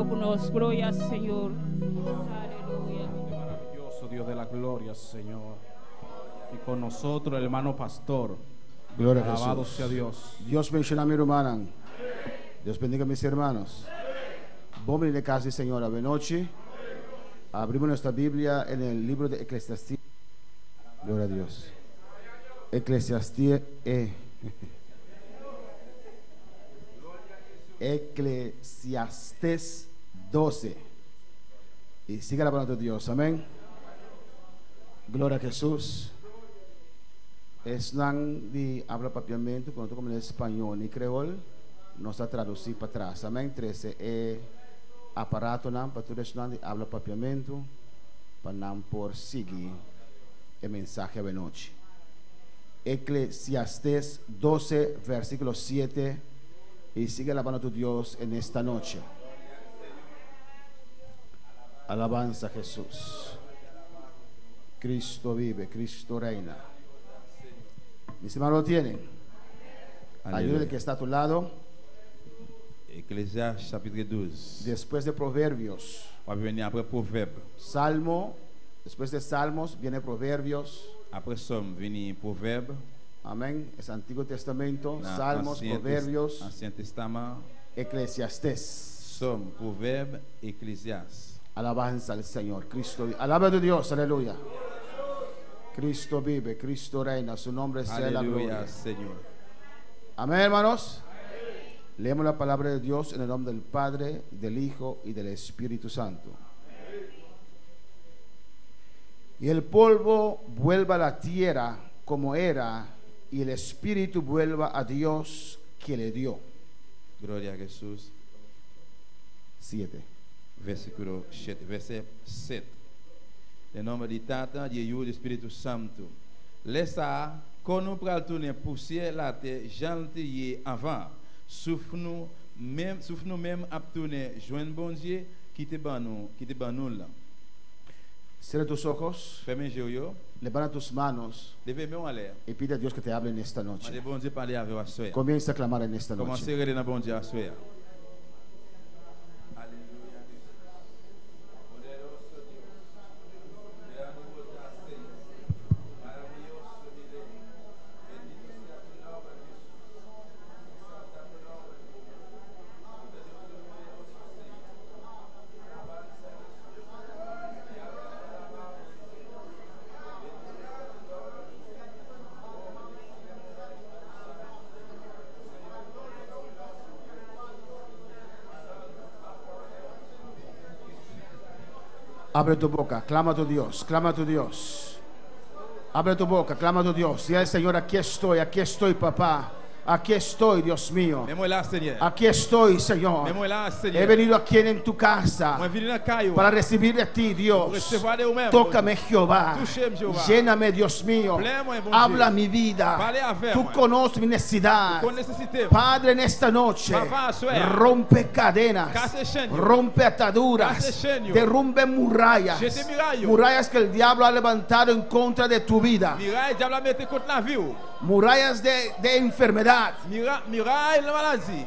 ku nos. Gloria Señor. Aleluya. Maravilloso Dios de la gloria, Señor. Y con nosotros, el hermano pastor. Gloria a Alabado Jesús. sea Dios. Dios bendiciona mi rumannan. Dios bendiga a mis hermanos. Bon bini kas di Señor awe nochi. Abrimos nuestra Biblia en el libro de Eclesiastés. Gloria a Dios. Eclesiastés. Eclesiastés 12. Y siga la palabra de Dios. Amén. Gloria a Jesús. Esnan di abla papiamento, ku no ta komprondé spañó ni kreol, nos ta tradusí pa tras. Amén. Trese e aparatonan pa tur esnan di abla papiamento, pa nan por sigui e mensahe awe nochi. Eclesiastés 12, versíkulo 7, i sigui alabando tu Dios en esta noche. Alabanza a Jesús. Cristo vive, Cristo reina. Mis hermanos lo tienen. Ayúdale que está a tu lado. Eclesiastes chapitre 12. Después de Proverbios. W ap vini apre Pwovèb. Salmo, después de Salmos viene Proverbios. Apre Sòm vini Pwovèb. Amén. Es Antiguo Testamento, Nan Salmos, Ansyen Proverbios, Ansyen Testaman. Eclesiastés. Sòm, Pwovèb, Eklezyas. Alabanza al Señor. Cristo vive. Alaba a tu Dios, aleluya. Cristo vive, Cristo reina, su nombre sea la Aleluya, gloria. Señor. Amén, hermanos. Leemos la palabra de Dios en el nombre del Padre, del Hijo y del Espíritu Santo. Y el polvo vuelva a la tierra como era, y el espíritu vuelva a Dios que le dio. Gloria a Jesús. 7. Versíkulo 7, vèsè 7. Den nòmber di Tata, di Yu, di Spiritu Santu. Lè sa a, kò nou pral tounen pousyè latè jan l te ye anvan an. Souf nou menm, souf nou menm ap tounen jwenn Bondye ki te ban nou, ki te ban nou l lan. Cierra tus ojos. Fèmen je w yo. Levanta tus manos. Leve men w anlè. Y pide a Dios que te hable en esta noche. Mande Bondye pale avè w aswè a. Comienza a clamar en esta noche. Kòmanse rele nan Bondye aswè a. Aleluya Jesús. Poderoso Dios. Grande bo ta Señor. Maraviyoso mi Rey. Bendito sea tu nombre Jesús. Exalta tu nombre Jehová. Bo ta Dios todopoderoso Señor. Alabanza Jesús. Mi alma ta alaba bo Señor. Bendito sea tu nombre Jehová. Oh bendecido sea tu Santo. Señor todopoderoso Abre tu boca, clama a tu Dios, clama a tu Dios. Abre tu boca, clama a tu Dios. Di al Señor, aquí estoy, aquí estoy, papá. Aquí estoy, Dios mío. Men mwen la, Senyè. Aquí estoy, Señor. Men mwen la, Senyè. He venido aquí en tu casa Mwen vini nan kay ou. para recibir de ti, Dios. Resevwa de ou menm. Tócame, Jehová. Touche m, Jehová. Lléname, Dios mío. Plen mwen, Bondye. Habla mi vida. Pale avè Tú mwen. conoces mi necesidad. Ou konn nesesite m. Padre, en esta noche, Papa, aswè a. rompe cadenas, Kase chenn yo. rompe ataduras, Kase chenn yo. derrumbe murallas, Jete miray yo. murallas que el diablo ha levantado en contra de tu vida, Miray dyab la mete kont lavi ou. murallas de, de enfermedad, Mira, miray nan maladi.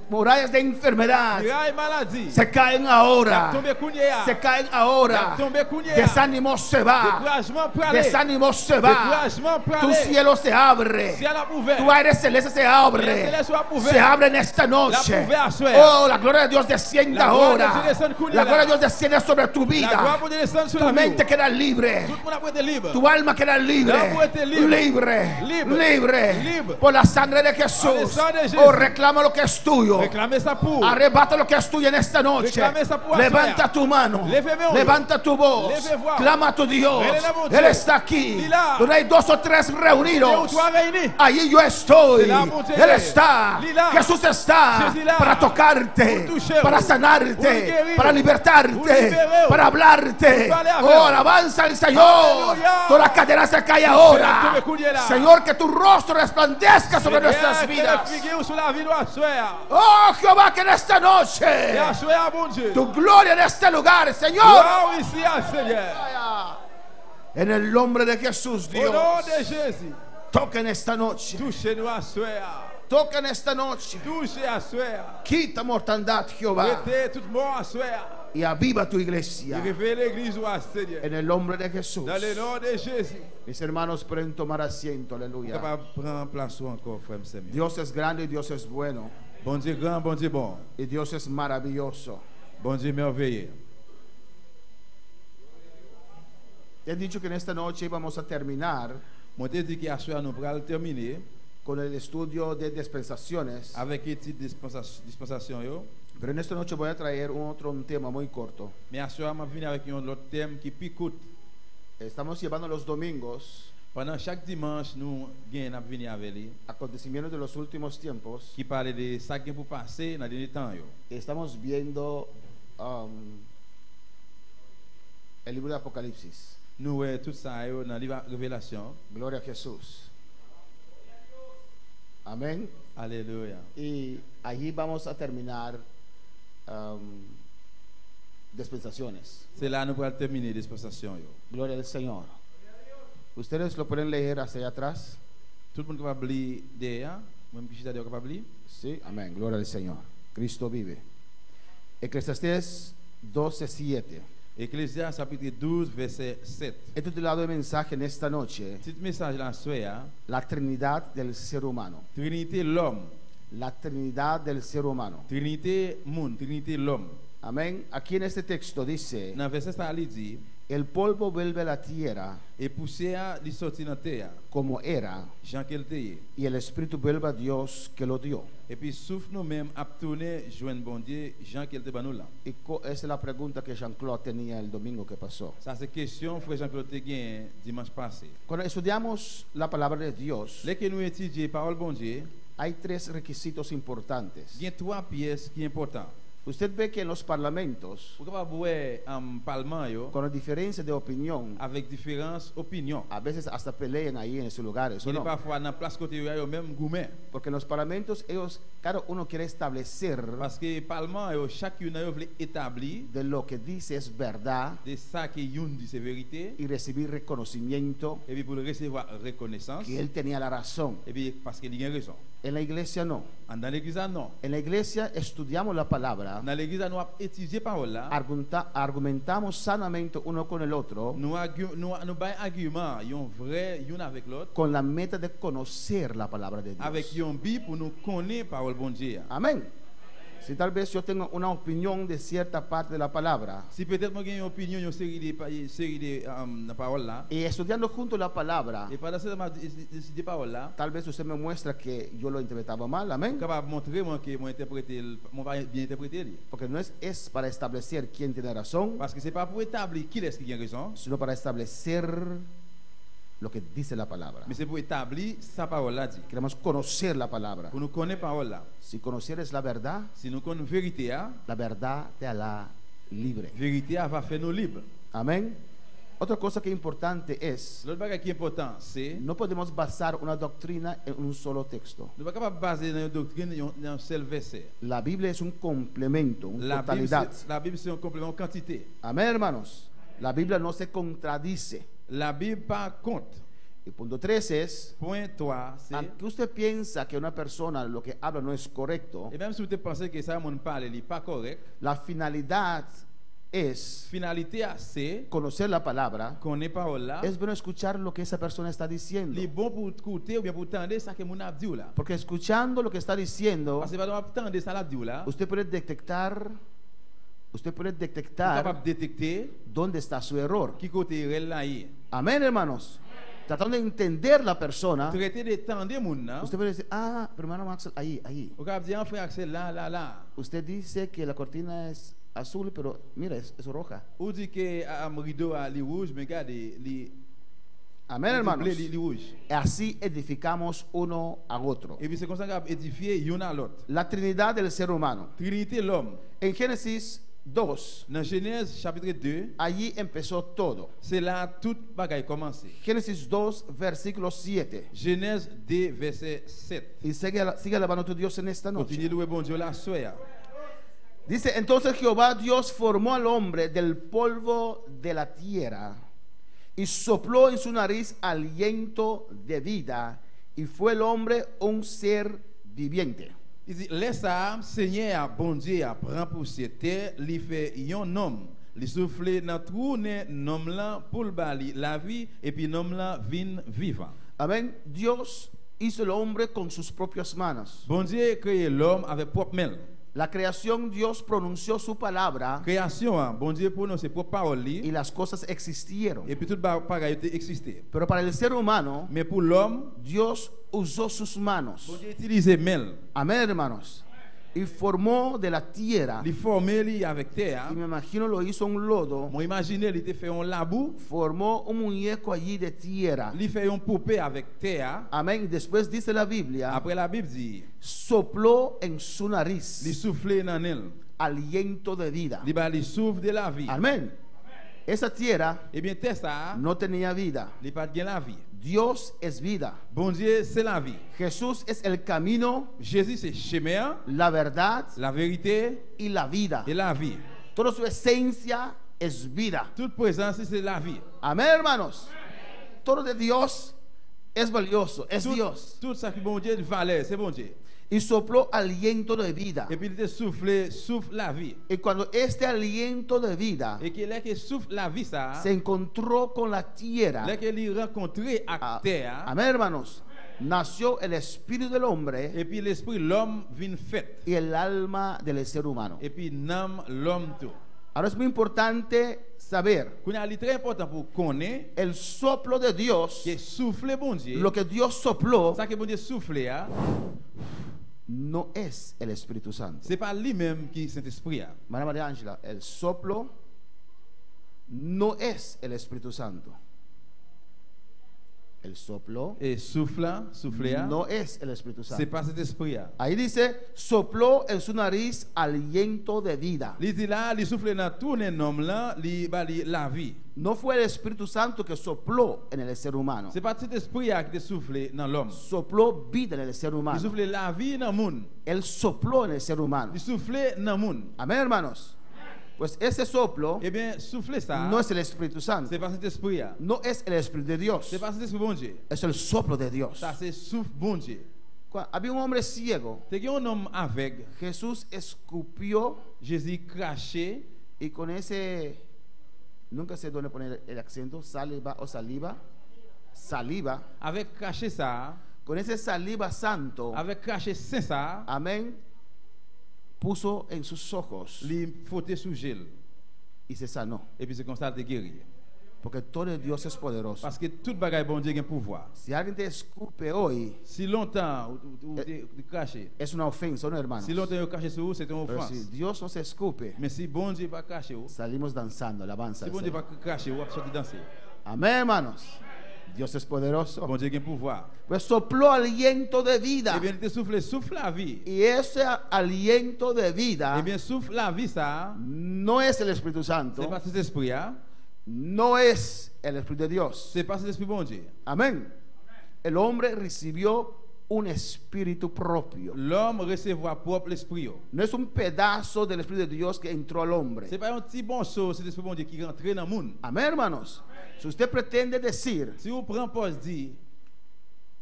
murallas de enfermedad, Miray maladi. se caen ahora, Y ap tonbe kounye a. se caen ahora, Y ap tonbe kounye a. desánimo se va, Dekourajman prale. desánimo se va, Dekourajman prale. tu cielo se abre, Syèl ap ouvè. tu aire celeste se abre, Aire selès ap ouvè. se abre en esta noche. L ap ouvè aswè a. Oh, la gloria de Dios desciende La gloria de ahora. Dios desciende kounye La la. gloria de Dios desciende sobre tu La vida. glwa Bondye desann sou Tu lavi ou. mente queda libre. Tout moun ap rete lib. Tu alma queda libre. Nanm ou rete lib. Libre. Lib. Libre. Lib. Por la sangre de Jesús. Par le sang de Jésus. Oh, reclama lo que es tuyo. Reklame sa pou ou. Arrebata lo que es tuyo en esta noche. Reklame sa pou aswè a. Levanta tu mano. Leve men ou. Levanta tu voz. Leve vwa ou. Clama a tu Dios. Rele nan Bondye. Él está aquí. Li la. Donde hay dos o tres Kote reunidos. ou twa reyini. Allí yo estoy. Se la Bondye Él ye. está. Li la. Jesús está Jezi la. para tocarte, Pou touche ou. para Pou sanarte, geri ou. para Pou libertarte, libere ou. para hablarte. Pou pale avè Oh, ou. alabanza al Señor. Aleluya. Toda cadena se cae ahora. Tombe kounye la. Señor, que tu rostro resplandezca sobre nuestras Seyè, ke vidas. figi ou sou lavi nou aswè a. Oh, Jehová, que en esta noche E aswè a, Bondye. tu gloria en este lugar, Señor. Glwa ou isi a, Seyè. En el nombre de Jesús, O non Dios. de Jezi. Toca en esta noche. Touche nou aswè a. Toca en esta noche. Touche aswè a. Quita mortandad, Jehová. Wete tout mò aswè a. Y aviva tu E iglesia. reveye legliz ou a, Senyè. En el nombre de Jesús. Dans le nom de Jésus. Mis hermanos pueden tomar asiento, Ou aleluya. kapab pran plas ou ankò, frè m sè m yo. Dios es grande y Dios es bueno. Bondye gran, Bondye bon. Y Dios es maravilloso. Bondye mèveye. Te he dicho que en esta noche íbamos a terminar Mwen te di ke aswè a nou pral tèmine con el estudio de dispensaciones. avèk etid dispansasyon yo. Pero en esta noche voy a traer un otro un tema muy corto. Men aswè a m ap vini avèk yon lòt tèm ki pi kout. Estamos llevando los domingos Pandan chak dimanch nou gen n ap vini avè li, acontecimientos de los últimos tiempos. ki pale de sa k gen pou pase nan dènye tan yo. Estamos viendo el libro de Apocalipsis. Nou wè tout sa yo nan liv Revelasyon. Gloria a Jesús. Amén. Alelouya. Y allí vamos a terminar dispensaciones. Se la nou pral tèmine dispansasyon yo. Gloria al Señor. Ustedes lo pueden leer hacia allá atrás. Tout moun kapab li dèyè a, mwen ki chita dèyè yo kapab li. Sí, amén. Gloria al Señor. Cristo vive. Eclesiastés 12, 7. Eklezyas chapitre 12 vèsè 7. He titulado el mensaje en esta noche, Tit mesaj la aswè a, La Trinidad del Ser Humano. Trinite lòm. La Trinidad del Ser Humano. Trinite moun, Trinite lòm. Amén. Aquí en este texto dice, Nan vèsè sa a li di, El polvo vuelve a la tierra E pousyè a li sòti nan tè a, como era, jan ke l te ye. y el espíritu vuelve a Dios que lo dio. Epi souf nou menm ap tounen jwenn Bondye jan ke l te ban nou l lan. Y esa es la pregunta que Jean-Claude tenía el domingo que pasó. Sa se kesyon frè Jean-Claude te genyen dimanch pase. Cuando estudiamos la palabra de Dios, Lè ke nou etidye pawòl Bondye, hay tres requisitos importantes. gen twa pyès ki enpòtan. Usted ve que en los parlamentos, Ou kapab wè palman yo, con la diferencia de opinión, avèk diferans opinyon. a veces hasta pelean ahí en esos lugares, ¿o Gen de no? pafwa nan plas kote yo a yo menm goumen. Porque en los parlamentos ellos, cada uno quiere establecer Paske palman yo, chak youn nan yo vle etabli de lo que dice es verdad de sa ke youn di se verite, y recibir reconocimiento epi pou l resevwa rekonesans, que él tenía la razón. epi paske li gen rezon. En la iglesia no. Anndan legliz la non. En la iglesia estudiamos la palabra, Nan legliz la nou ap etidye pawòl la, argumentamos sanamente uno con el otro nou agu, nou, nou bay agiman yon vrè youn avèk lòt, con la meta de conocer la palabra de avèk Dios. yon bi pou nou konnen pawòl Bondye a. Amén. Si tal vez yo tengo una opinión de cierta parte de la palabra Si petèt mwen gen yon opinyon yon seri de pa, seri de nan pawòl la, y estudiando junto la palabra, e pandan se tan m ap etidye pawòl la, tal vez usted me muestra que yo lo interpretaba mal, amén. ou kapab montre mwen ke mwen entèprete l, mwen pa byen entèprete li. Porque no es para establecer quién tiene razón, Paske se pa pou etabli kilès ki gen rezon, sino para establecer lo que dice la palabra. men se pou etabli sa pawòl la di. Queremos conocer la palabra. Pou nou konnen pawòl la. Si conocieres la verdad, Si nou konn verite a, la verdad te hará libre. verite a va fè nou lib. Amén. Otra cosa que es importante es, Lòt bagay ki enpòtan, se, no podemos basar una doctrina en un solo texto. nou pa kapab baze nan yon doktrin nan yon sèl vèsè. La Biblia es un complemento, una La Bib totalidad. se, la Bib se yon konpleman, yon kantite. Amén, hermanos. La Biblia no se contradice. La Bib pa kont. Y punto 3 es, Pwen 3, se, aunque usted piensa que una persona lo que habla no es correcto, e menm si ou te panse ke sa moun pale li pa kòrèk, la finalidad es finalite a se, conocer la palabra. konnen pawòl la, Es bueno escuchar lo que esa persona está diciendo. li bon pou koute oubyen pou tande sa ke moun ap di ou la. Porque escuchando lo que está diciendo, Paske pandan w ap tande sa l ap di ou la, usted puede detectar, usted puede ou detectar kapab detekte dónde está su error. ki kote erè l la ye. Amén, hermanos. Tratando de entender la persona, Trete de tande moun nan, usted puede decir, ah, pero hermano Maxwell, ahí, ahí. ou kapab di, an frè Axel, la, la, la. Usted dice que la cortina es azul, pero mira, es roja. Ou di ke am rido a li wouj, men gade, li, Amén, li hermanos. ble, li, li wouj. Así edificamos uno a otro. Epi se konsa kap edifye youn a lòt. La Trinidad del ser humano. Trinite lòm. En Génesis 2, Nan Jenèz chapitre 2, allí empezó todo. se la tout bagay kòmanse. Génesis 2, versículo 7. Jenèz 2, vèsè 7. Y sigue, sigue alabando a tu Dios en esta noche. Kontinye louwe Bondye la aswè a. Dice, entonces Jehová Dios formó al hombre del polvo de la tierra y sopló en su nariz aliento de vida y fue el hombre un ser viviente. Li di, Lè sa a, Senyè a, Bondye a, pran pousyè tè, li fè yon nonm. Li soufle nan twou nen nonm lan pou l ba li lavi, epi nonm lan vin vivan. Amén. Dios hizo el hombre con sus propias manos. Bondye kreye lòm avèk pwòp men l. La creación Dios pronunció su palabra. Kreyasyon an, Bondye pwononse pwòp pawòl li. Y las cosas existieron. Epi tout bagay yo te egziste. Pero para el ser humano. Men pou lòm. Dios usó sus manos. Bondye itilize men l. Amén, hermanos. Y formó de la tierra. Li fòme li avèk tè a. Y me imagino lo hizo un lodo. Mwen imajine li te fè yon labou. Formó un muñeco allí de tierra. Li fè yon poupe avèk tè a. Amén. Y después dice la Biblia. Apre Labib di. Sopló en su nariz. Li soufle nan nen l. Aliento de vida. Li ba li souf de lavi. Amén. Esa tierra. Ebyen tè sa a. No tenía vida. Li pa t gen lavi. Dios es vida. Bondye se lavi. Jesús es el camino. Jezi se chemen an. La verdad. Laverite. Y la vida. E lavi. Toda su esencia es vida. Tout prezans li se lavi. Amén, hermanos. Todo de Dios es valioso, es Dios. Tout sa ki Bondye di valè, se Bondye. Y sopló aliento de vida. Epi li te soufle souf lavi. Y cuando este aliento de vida. E ke lè ke souf lavi sa a. Se encontró con la tierra. Lè ke li rankontre ak tè a. Amén, hermanos. Nació el espíritu del hombre. Epi lespri lòm vin fèt. Y el alma del ser humano. Epi nanm lòm tou. Ahora es muy importante saber. Kounye a li trè enpòtan pou w konnen. El soplo de Dios. Ke soufle Bondye. Lo que Dios sopló. Sa ke Bondye soufle a. No es el Espíritu Santo. Se pa li menm ki Sentespri a. Hermana María Ángela, el soplo no es el Espíritu Santo. El soplo. E souf la, soufle a. No es el Espíritu Santo. Se pa Sentespri a. Ahí dice, sopló en su nariz aliento de vida. Li di la, li soufle nan twou nen nonm lan, li ba li lavi. No fue el Espíritu Santo que sopló en el ser humano. Se pa t Sentespri a ki te soufle nan lòm. Sopló vida en el ser humano. Li soufle lavi nan moun. Él sopló en el ser humano. Li soufle nan moun. Amén, hermanos. Pues ese soplo Ebyen, soufle sa a. no es el Espíritu Santo. Se pa Sentespri a. No es el Espíritu de Dios. Se pa Sentespri Bondye. Es el soplo de Dios. Sa se souf Bondye. Había un hombre ciego. Te gen yon nonm avèg. Jesús escupió. Jezi krache. Y con ese, nunca sé dónde poner el acento, saliva o saliva, saliva. Avèk krache sa a. Con ese saliva santo. Avèk krache sen sa a. Amén. Puso en sus ojos. Li fwote sou je l. Y se sanó. Epi se konsa l te geri. Porque todo de Dios es poderoso. Paske tout bagay Bondye gen pouvwa. Si alguien te escupe hoy. Si lontan ou te krache. Es una ofensa, no hermanos. Si lontan yo krache sou ou, se te yon Pero ofans. si Dios no se escupe. Men si Bondye pa krache ou. Salimos danzando, alabanza Si al Bondye Señor. pa krache ou, w ap soti danse. Amén, hermanos. Dios es poderoso. Bondye gen pouvwa. Pues sopló aliento de vida. Ebyen li te soufle souf lavi. Y ese aliento de vida. Ebyen souf lavi sa a. No es el Espíritu Santo. Se pa Sentespri a. No es el Espíritu de Dios. Se pa Sentespri Bondye. Amén. El hombre recibió un espíritu propio. Lòm resevwa pwòp lespri yo. No es un pedazo del Espíritu de Dios que entró al hombre. Se pa yon ti mòso Sentespri Bondye ki rantre nan moun. Amén, hermanos. Si usted pretende decir Si ou pran pòz di.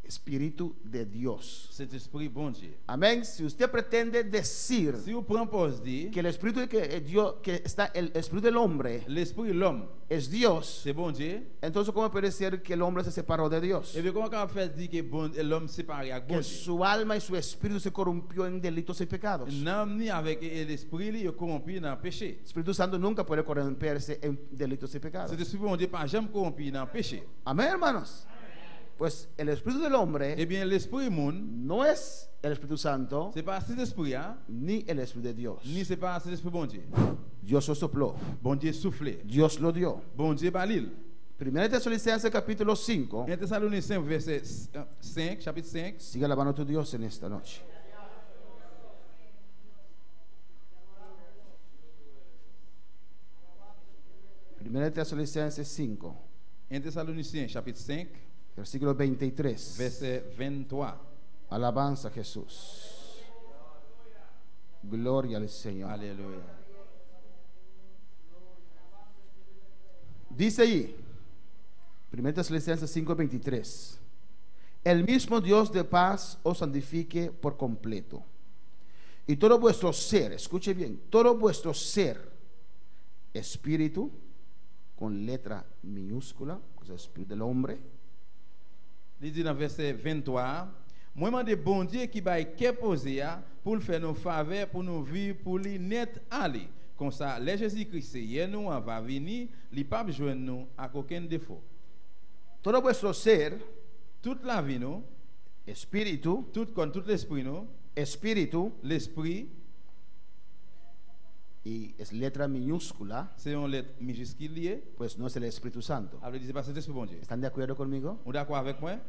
Espíritu de Dios. Sentespri Bondye. Amén. Si usted pretende decir Si ou pran pòz di. que el espíritu que Dios que está el espíritu del hombre Lespri lòm. es Dios. Se Bondye. Entonces ¿cómo puede ser que el hombre se separó de Dios? Ebyen kòman kapab fè di ke bon lòm separe ak Que Bondye? su alma y su espíritu se corrompió en delitos y pecados. Nanm ni avèk lespri li yo kowonpi nan peche. Espíritu Santo nunca puede corromperse en delitos y pecados. Sentespri Bondye pa janm kowonpi nan peche. Amén, hermanos. Pues el espíritu del hombre Ebyen lespri moun. no es el Espíritu Santo. Se pa Sentespri a. Ni el Espíritu de Dios. Ni se pa Sentespri Bondye. Dios lo sopló. Bondye soufle. Dios lo dio. Bondye ba li l. Primera Tesalonicenses capítulo 5. 1 Tesalonisen vèsè 5, chapit 5. Sigue alabando a tu Dios en esta noche. Primera Tesalonicenses 5. 1 Tesalonicien chapit 5. Versículo 23. Vèsè 23. Alabanza a Jesús. Gloria al Señor. Alelouya. Dice allí, 1 Tesalonicenses 5, 23. El mismo Dios de paz os santifique por completo. Y todo vuestro ser, escuche bien, todo vuestro ser, espíritu, con letra minúscula, o sea, espíritu del hombre, Li di nan vèsè 23 a, Mwen mande Bondye ki bay kè poze a pou l fè nou favè pou nou viv pou li nèt ale. Konsa, lè Jezikri, Seyè nou an, va vini, li pap jwenn nou ak okenn defo. Todo vuestro ser. Tout lavi nou. Espíritu. Tout kò n, tout lespri nou. Espíritu. Lespri. Y es letra minúscula. Se yon lèt mijiskil li ye. Pues no es el Espíritu Santo. A vle di se pa Sentespri Bondye. Están de acuerdo conmigo? Ou dakò avèk mwen?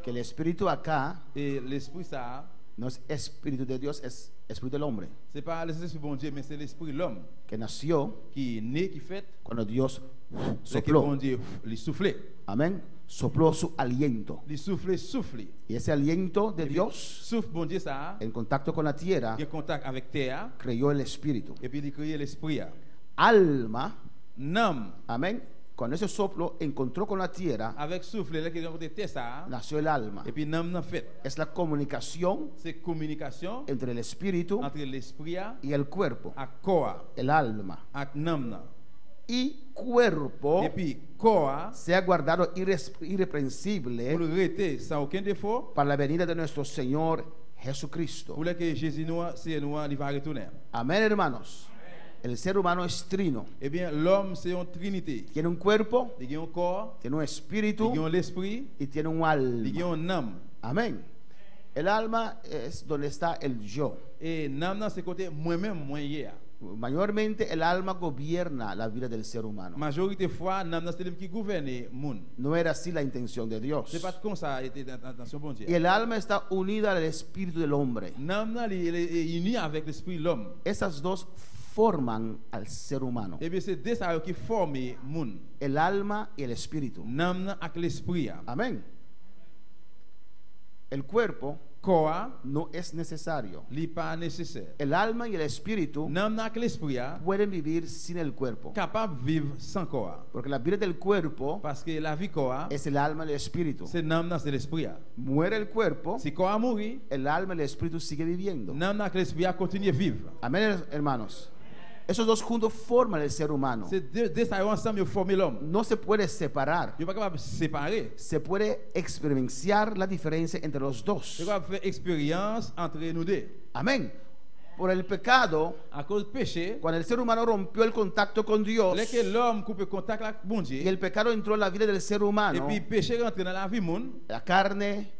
Que el Espíritu acá. E Lespri sa a. No es Espíritu de Dios, es Espíritu del hombre. Se pa Sentespri Bondye, men se lespri lòm. Que nació. Ki ne, ki fèt. Cuando Dios Lè ke sopló. Bondye li soufle. Amén. Sopló su aliento. Li soufle souf li. Y ese aliento de Epi Dios. souf Bondye sa a. En contacto con la tierra. Gen kontak avèk tè a. Creyó el espíritu. Epi li kreye lespri a. Alma. Nanm. Amén. Cuando ese soplo encontró con la tierra. Avèk souf li, lè ki rankontre tè sa a. Nació el alma. Epi nanm nan fèt. Es la comunicación. Se kominikasyon. Entre el espíritu. Antre lespri a. Y el cuerpo. Ak kò a. El alma. Ak nanm nan. Y cuerpo. Epi kò a. Sea guardado irreprensible. Pou l rete san okenn defo. Para la venida de nuestro Señor Jesucristo. Pou lè ke Jezi nou an, Seyè nou an, li va retounen. Amén, hermanos. El ser humano es trino. Ebyen, lòm se yon trinite. Tiene un cuerpo. Li gen yon kò. Tiene un espíritu. Li gen yon lespri. Y tiene un alma. Li gen yon nanm. Amén. El alma es donde está el yo. E nanm nan se kote mwen menm mwen ye a. Mayormente el alma gobierna la vida del ser humano. Majorite fwa, nanm nan se li menm ki gouvène moun. No era así la intención de Dios. Se pa t konsa te entansyon Bondye Y a. el alma está unida al espíritu del hombre. Nanm nan li ini avèk lespri lòm. Esas dos forman al ser humano. Ebyen se de sa yo ki fòme moun. El alma y el espíritu. Nanm nan ak lespri a. Amén. El cuerpo Kò a. no es necesario. Li pa nesesè. El alma y el espíritu Nanm nan ak lespri a. pueden vivir sin el cuerpo. Kapab viv san kò a. Porque la vida del cuerpo Paske lavi kò a. es el alma y el espíritu. Se nanm nan, se lespri a. Muere el cuerpo, Si kò a mouri. el alma y el espíritu sigue viviendo. Nanm nan ak lespri a kontinye viv. Amén, hermanos. Esos dos juntos forman el ser humano. Se de sa yo ansanm yo fòme lòm. No se puede separar. Yo pa kapab separe. Se puede experienciar la diferencia entre los dos. Yo kapab fè eksperyans antre nou de. Amén. Por el pecado, Akoz peche, cuando el ser humano rompió el contacto con Dios, lè ke lòm koupe kontak la ak Bondye, y el pecado entró en la vida del ser humano, epi peche rantre nan lavi moun, la carne,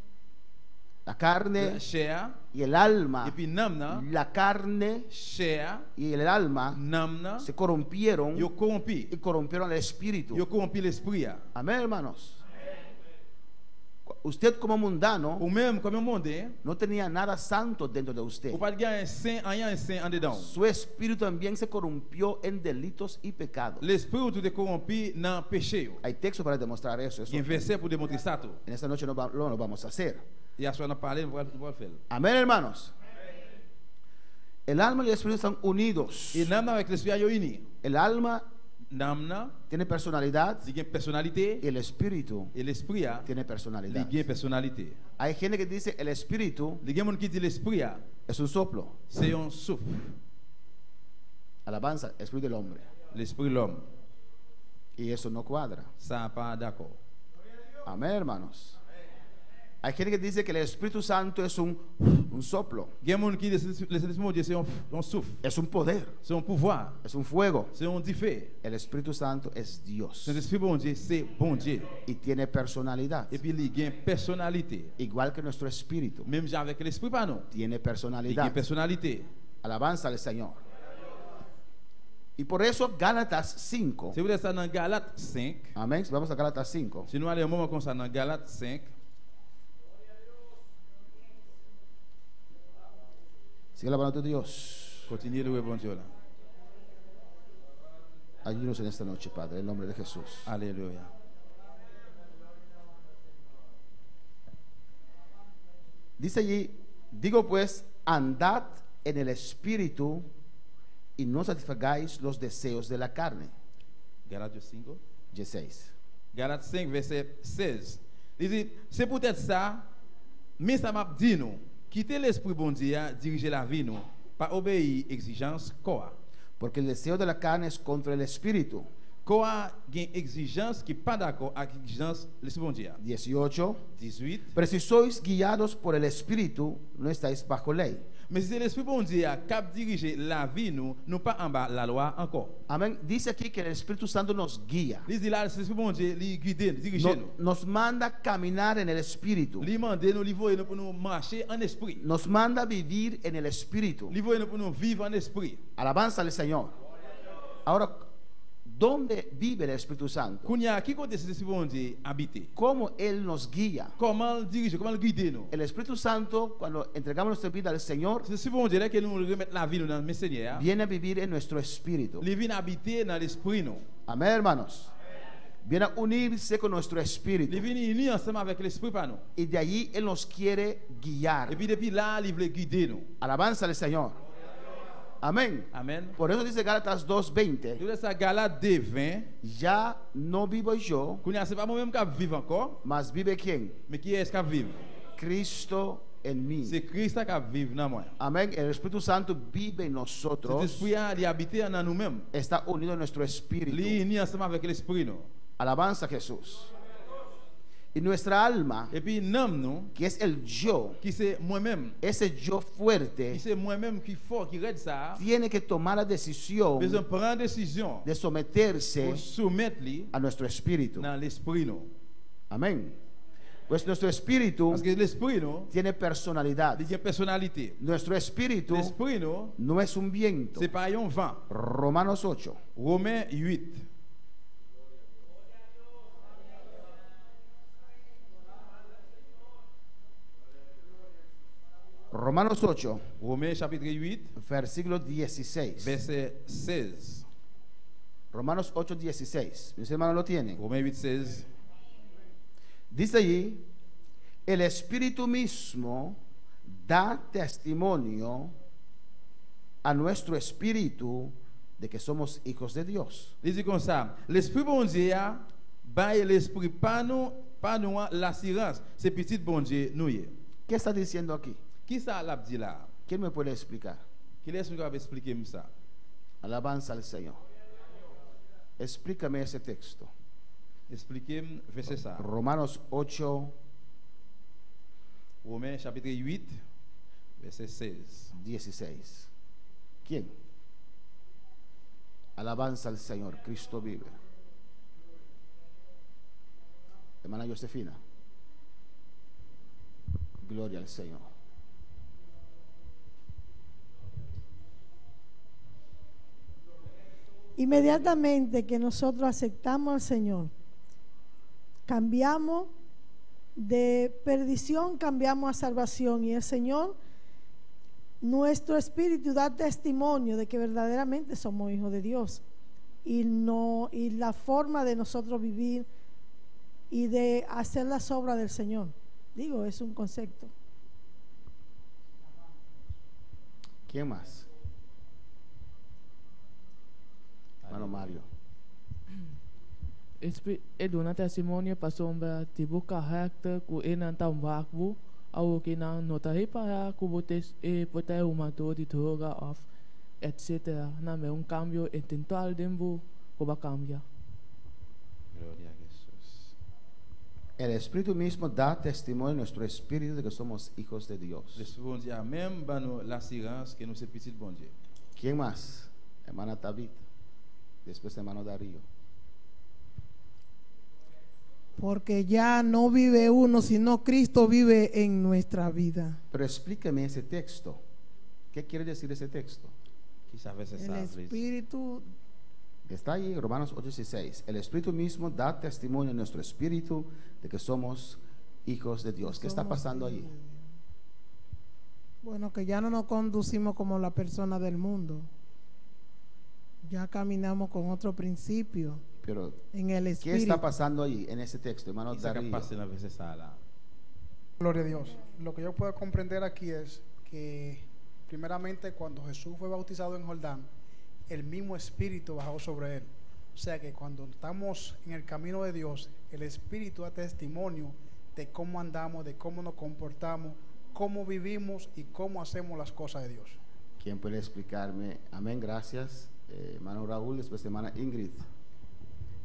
la carne chè a, y el alma, epi nanm nan, la carne chè a, y el alma nanm nan, se corrompieron yo kowonpi. y corrompieron el espíritu. Yo kowonpi lespri a. Amén, hermanos. Usted como mundano Ou menm kòm yon monden, no tenía nada santo dentro de usted. ou pa t gen anyen sen, anyen sen andedan ou. Su espíritu también se corrompió en delitos y pecados. Lespri ou tou te kowonpi nan peche yo. Hay texto para demostrar eso. eso Gen vèsè pou demontre sa tou. En esta noche no, va, no lo vamos a hacer. E aswè a n ap pale, nou pral fè l. Amén, hermanos. El alma y el espíritu están unidos. E nanm nan avèk lespri a yo ini. El alma Nanm nan, tiene personalidad li gen pèsonalite. y el espíritu E lespri a, tiene li personalidad. gen pèsonalite. Hay gente que dice el espíritu Li gen moun ki di lespri a, es un soplo. se yon souf. Alabanza, espíritu del hombre. Lespri lòm. Y eso no cuadra. Sa pa dakò. Amén, hermanos. Hay gente que dice que el Espíritu Santo es un, un soplo, Gen moun ki di Lesentespri Bondye se yon yon souf, es un poder, se yon pouvwa, es un fuego. se yon dife. El Espíritu Santo es Dios Sentespri Bondye se Bondye. y tiene personalidad, Epi li gen pèsonalite. igual que nuestro espíritu Menm jan avèk lespri pa nou. tiene Li gen personalidad. pèsonalite. Alabanza al Señor. Y por eso Gálatas 5. Se poutèt sa nan Galat 5, Amén. Vamos a Gálatas 5. si nou ale yon moman konsa nan Galat 5, Sigue alabando a tu Dios. Kontinye louwe Bondye w la. Ayúdanos en esta noche, Padre, en nombre de Jesús. Alelouya. Dice allí, digo pues, andad en el espíritu y no satisfagáis los deseos de la carne. Galat 5. 16. Galat 5, vèsè 16. Li di, Se poutèt sa, men sa m ap di nou, Kite lespri Bondye a dirije lavi nou, pa obeyi egzijans kò a. Porque el deseo de la carne es contra el Espíritu. Kò a gen egzijans ki pa dakò ak egzijans lespri Bondye a. 18. 18. Pero si sois guiados por el Espíritu, no estáis bajo ley. Men si se lespri Bondye a k ap dirije lavi nou, nou pa anba lalwa ankò. Amén. Dice aquí que el Espíritu Santo nos guía. Li di la, se lespri Bondye li gide, li dirije No, nou. nos manda caminar en el Espíritu. Li mande nou, li voye nou pou nou mache an espri. Nos manda vivir en el Espíritu. Li voye nou pou nou viv an espri. Alabanza al Señor. Ahora, ¿dónde vive el Espíritu Santo? Kounye a, ki kote Sentespri Bondye abite? ¿Cómo Él nos guía? Kòman l dirije, kòman l gide nou? El Espíritu Santo, cuando entregamos nuestra vida al Señor, Sentespri Bondye, lè ke nou remèt lavi nou nan men Senyè a, viene a vivir en nuestro espíritu. li vin abite nan lespri nou. Amén, hermanos. Viene a unirse con nuestro espíritu. Li vin ini ansanm avèk lespri pa nou. Y de allí Él nos quiere guiar. Epi depi la a, li vle gide nou. Alabanza al Señor. Amén. Amèn. Por eso dice Gálatas 2.20, Se poutèt sa Galat 2, 20, ya no vivo yo, Kounye a, se pa mwen menm k ap viv ankò, mas vive quién? men kiyès k ap viv? Cristo en mí. Se Kris la k ap viv nan mwen. Amén. El Espíritu Santo vive en nosotros. Sentespri a, li abite nan nou menm. Está unido a nuestro espíritu. Li ini ansanm avèk lespri nou. Alabanza a Jesús. Y nuestra alma, Epi nanm nou, que es el yo, ki se mwen menm, ese yo fuerte, ki se mwen menm ki fò, ki rèd sa a, tiene que tomar la decisión bezwen pran desizyon de someterse pou soumèt li a nuestro espíritu. nan lespri nou. Amén. Pues nuestro espíritu Paske lespri nou, tiene personalidad. li gen pèsonalite. Nuestro espíritu Lespri nou, no es un viento. se pa yon van. Romanos 8. Women 8. Romanos 8, Women chapitre 8, versículo 16. vèsè 16. Romanos 8, 16. Mis hermanos lo tienen. Women 8, 16. Dice allí, el Espíritu mismo da testimonio a nuestro espíritu de que somos hijos de Dios. Li di konsa, Lespri Bondye a bay lespri pa nou pa nou an lasirans, se pitit Bondye nou ye. ¿Qué está diciendo aquí? Kisa l ap di la a? ¿Quién me puede explicar? Kilès moun kapab esplike m sa? Alabanza al Señor. Explícame ese texto. Esplike m vèsè sa a. Romanos 8, Women chapitre 8, vèsè 16. 16. ¿Quién? Alabanza al Señor, Cristo vive. Hermana Josefina. Gloria al Señor. Inmediatamente que nosotros aceptamos al Señor, cambiamos de perdición, cambiamos a salvación y el Señor, nuestro espíritu da testimonio de que verdaderamente somos hijos de Dios y no y la forma de nosotros vivir y de hacer las obras del Señor. Digo, es un concepto. ¿Quién más? Hermano Mario. E duna testimonio pasobra di bo karakter ku e nan ta wak bo awo ke nan no ta repará ku bo te e por ta e humadó di droga òf etc. Nan mira un kambio intentual den bo ku bo a kambia. Gloria a Jesús. El Espíritu mismo da testimonio a nuestro espíritu de que somos hijos de Dios. Lespri Bondye a menm ban nou lasirans ke nou se pitit Bondye. ¿Quién más? Hermana Tabita. Después hermano Darío. Porque ya no vive uno, sino Cristo vive en nuestra vida. Pero explíqueme ese texto. ¿Qué quiere decir ese texto? Kisa vèsè El sa a vle di? Espíritu Está ahí, Romanos 8:16. El Espíritu mismo da testimonio a nuestro espíritu de que somos hijos de Dios. ¿Qué está somos pasando hijos ahí? de Dios. Bueno, que ya no nos conducimos como la persona del mundo. Ya caminamos con otro principio Pero, en el ¿qué está Espíritu. pasando ahí en ese texto, hermano Kisa k ap Darío? pase nan vèsè sa a la? Gloria a Dios. Lo que yo puedo comprender aquí es que primeramente cuando Jesús fue bautizado en Jordán, el mismo Espíritu bajó sobre él. O sea que cuando estamos en el camino de Dios, el Espíritu da testimonio de cómo andamos, de cómo nos comportamos, cómo vivimos y cómo hacemos las cosas de Dios. ¿Quién puede explicarme? Amén, gracias. Hermano Raúl, después hermana Ingrid.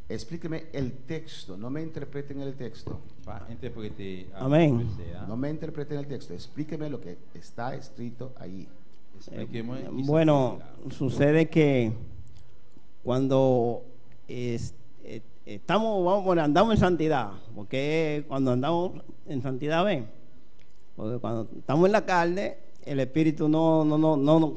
Explíqueme el texto, no me interpreten el texto. Pa interpretá Amén. No me interpreten el texto, explíqueme lo que está escrito allí. Bueno, sucede que cuando estamos, vamos a poner, andamos en santidad, porque cuando andamos en santidad, ven, porque cuando estamos en la carne, el Espíritu no nos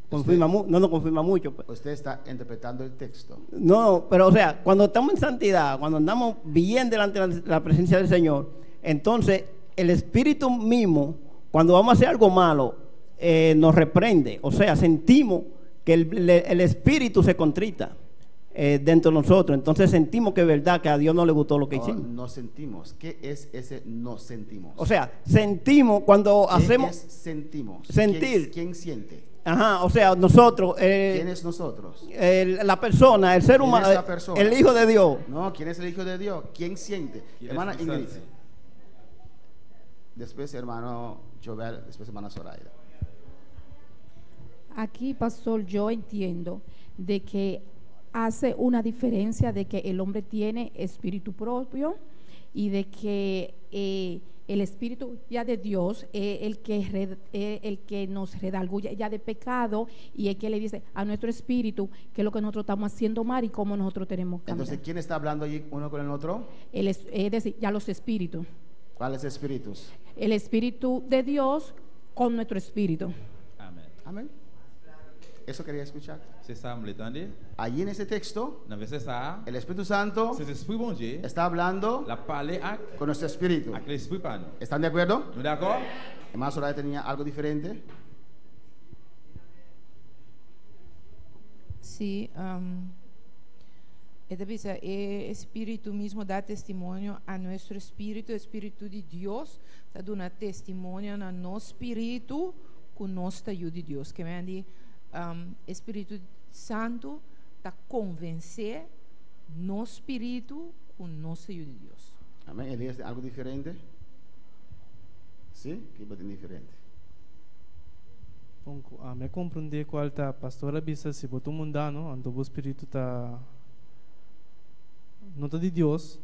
confirma mucho, pues. Usted está interpretando el texto. No, pero cuando estamos en santidad, cuando andamos bien delante de la presencia del Señor, entonces el Espíritu mismo, cuando vamos a hacer algo malo, nos reprende. Sentimos que el Espíritu se contrita dentro de nosotros. Entonces sentimos que es verdad que a Dios no le gustó lo que No, hicimos. no sentimos. ¿Qué es ese no sentimos? Sentimos cuando ¿Qué hacemos es sentimos? Sentir. ¿Quién siente? Ajá, o sea, nosotros. ¿Quién es nosotros? La persona, el ser ¿Quién humano, es la persona? el Hijo de Dios. No, ¿quién es el Hijo de Dios? ¿Quién siente? ¿Quién es Hermana el Ingrid. Santo? Después, hermano Jovel, después, hermana Zoraida. Aquí, pastor, yo entiendo de que hace una diferencia de que el hombre tiene espíritu propio y de que el espíritu ya de Dios es el que nos redarguye ya de pecado y el que le dice a nuestro espíritu que es lo que nosotros estamos haciendo mal y cómo nosotros tenemos que cambiar. Entonces, ¿quién está hablando allí uno con el otro? Es decir, ya los espíritus. ¿Cuáles espíritus? El espíritu de Dios con nuestro espíritu. Amén. Amén. Eso quería escuchar. C'est ça, me l'entendez? Allí en ese texto, Dans verset ça, el Espíritu Santo c'est l'Esprit bon Dieu, está hablando la parler avec, con nuestro espíritu. avec l'Esprit par nous. ¿Están de acuerdo? Nous d'accord? Hermano Soraya tenía algo diferente. Sí, esta vez el Espíritu mismo da testimonio a nuestro espíritu, el Espíritu de Dios da un testimonio a nuestro espíritu que nos está ayuda de Dios. Que me dice, Espíritu Santo ta convencer nosso espírito com nosso ayuda de Dios. Amén. Elías, ¿algo diferente? ¿Sí? ¿Qué tiene diferente? Pongo, me comprende cuál ta pastora bisa si boto mundano, anto bo espírito ta no ta de Dios,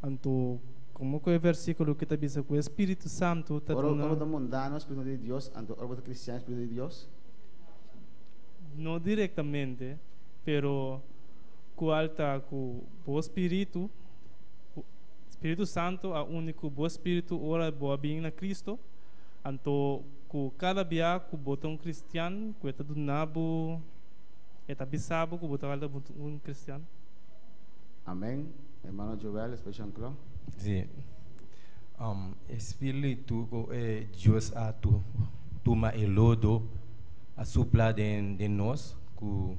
anto como que el versículo que ta bisa que o Espírito Santo ta Oro, duna oro mundano, espírito de Dios, anto oro cristiano, espírito de Dios. No directamente, pero cual ta ku bo espírito, o Espírito Santo a único bo espírito ora boa bem na Cristo, anto ku cada bia ku bota um cristiano, ku eta do nabo, eta bisabo ku bota alta um cristiano. Amén. Hermano Joel, después Jean-Claude. Sí. Espíritu, Dios a tu, toma el lodo a supla de nos, ku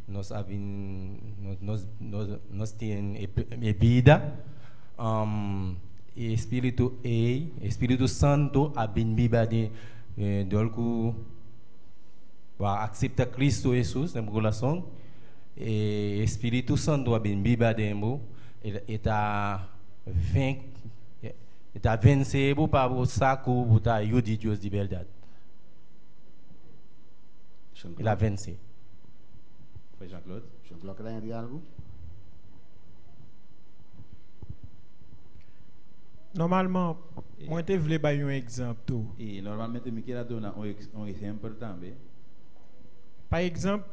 nos abin, nos, nos, nos, nos tiene e vida. Espíritu e Espíritu Santo abin viva de dolku va acepta Cristo Jesús en corazón. Espíritu Santo abin viva de mo, eta ven, eta vence bo pa bo saco bo ta ajuda de Dios de verdade. Jean-Claude. Ela vence. Foi Jean-Claude. Jean-Claude, quer añadir algo? Normalement, moi te vle bay un exemple tout. E normalmente me quero dar um exemplo também. Par exemple,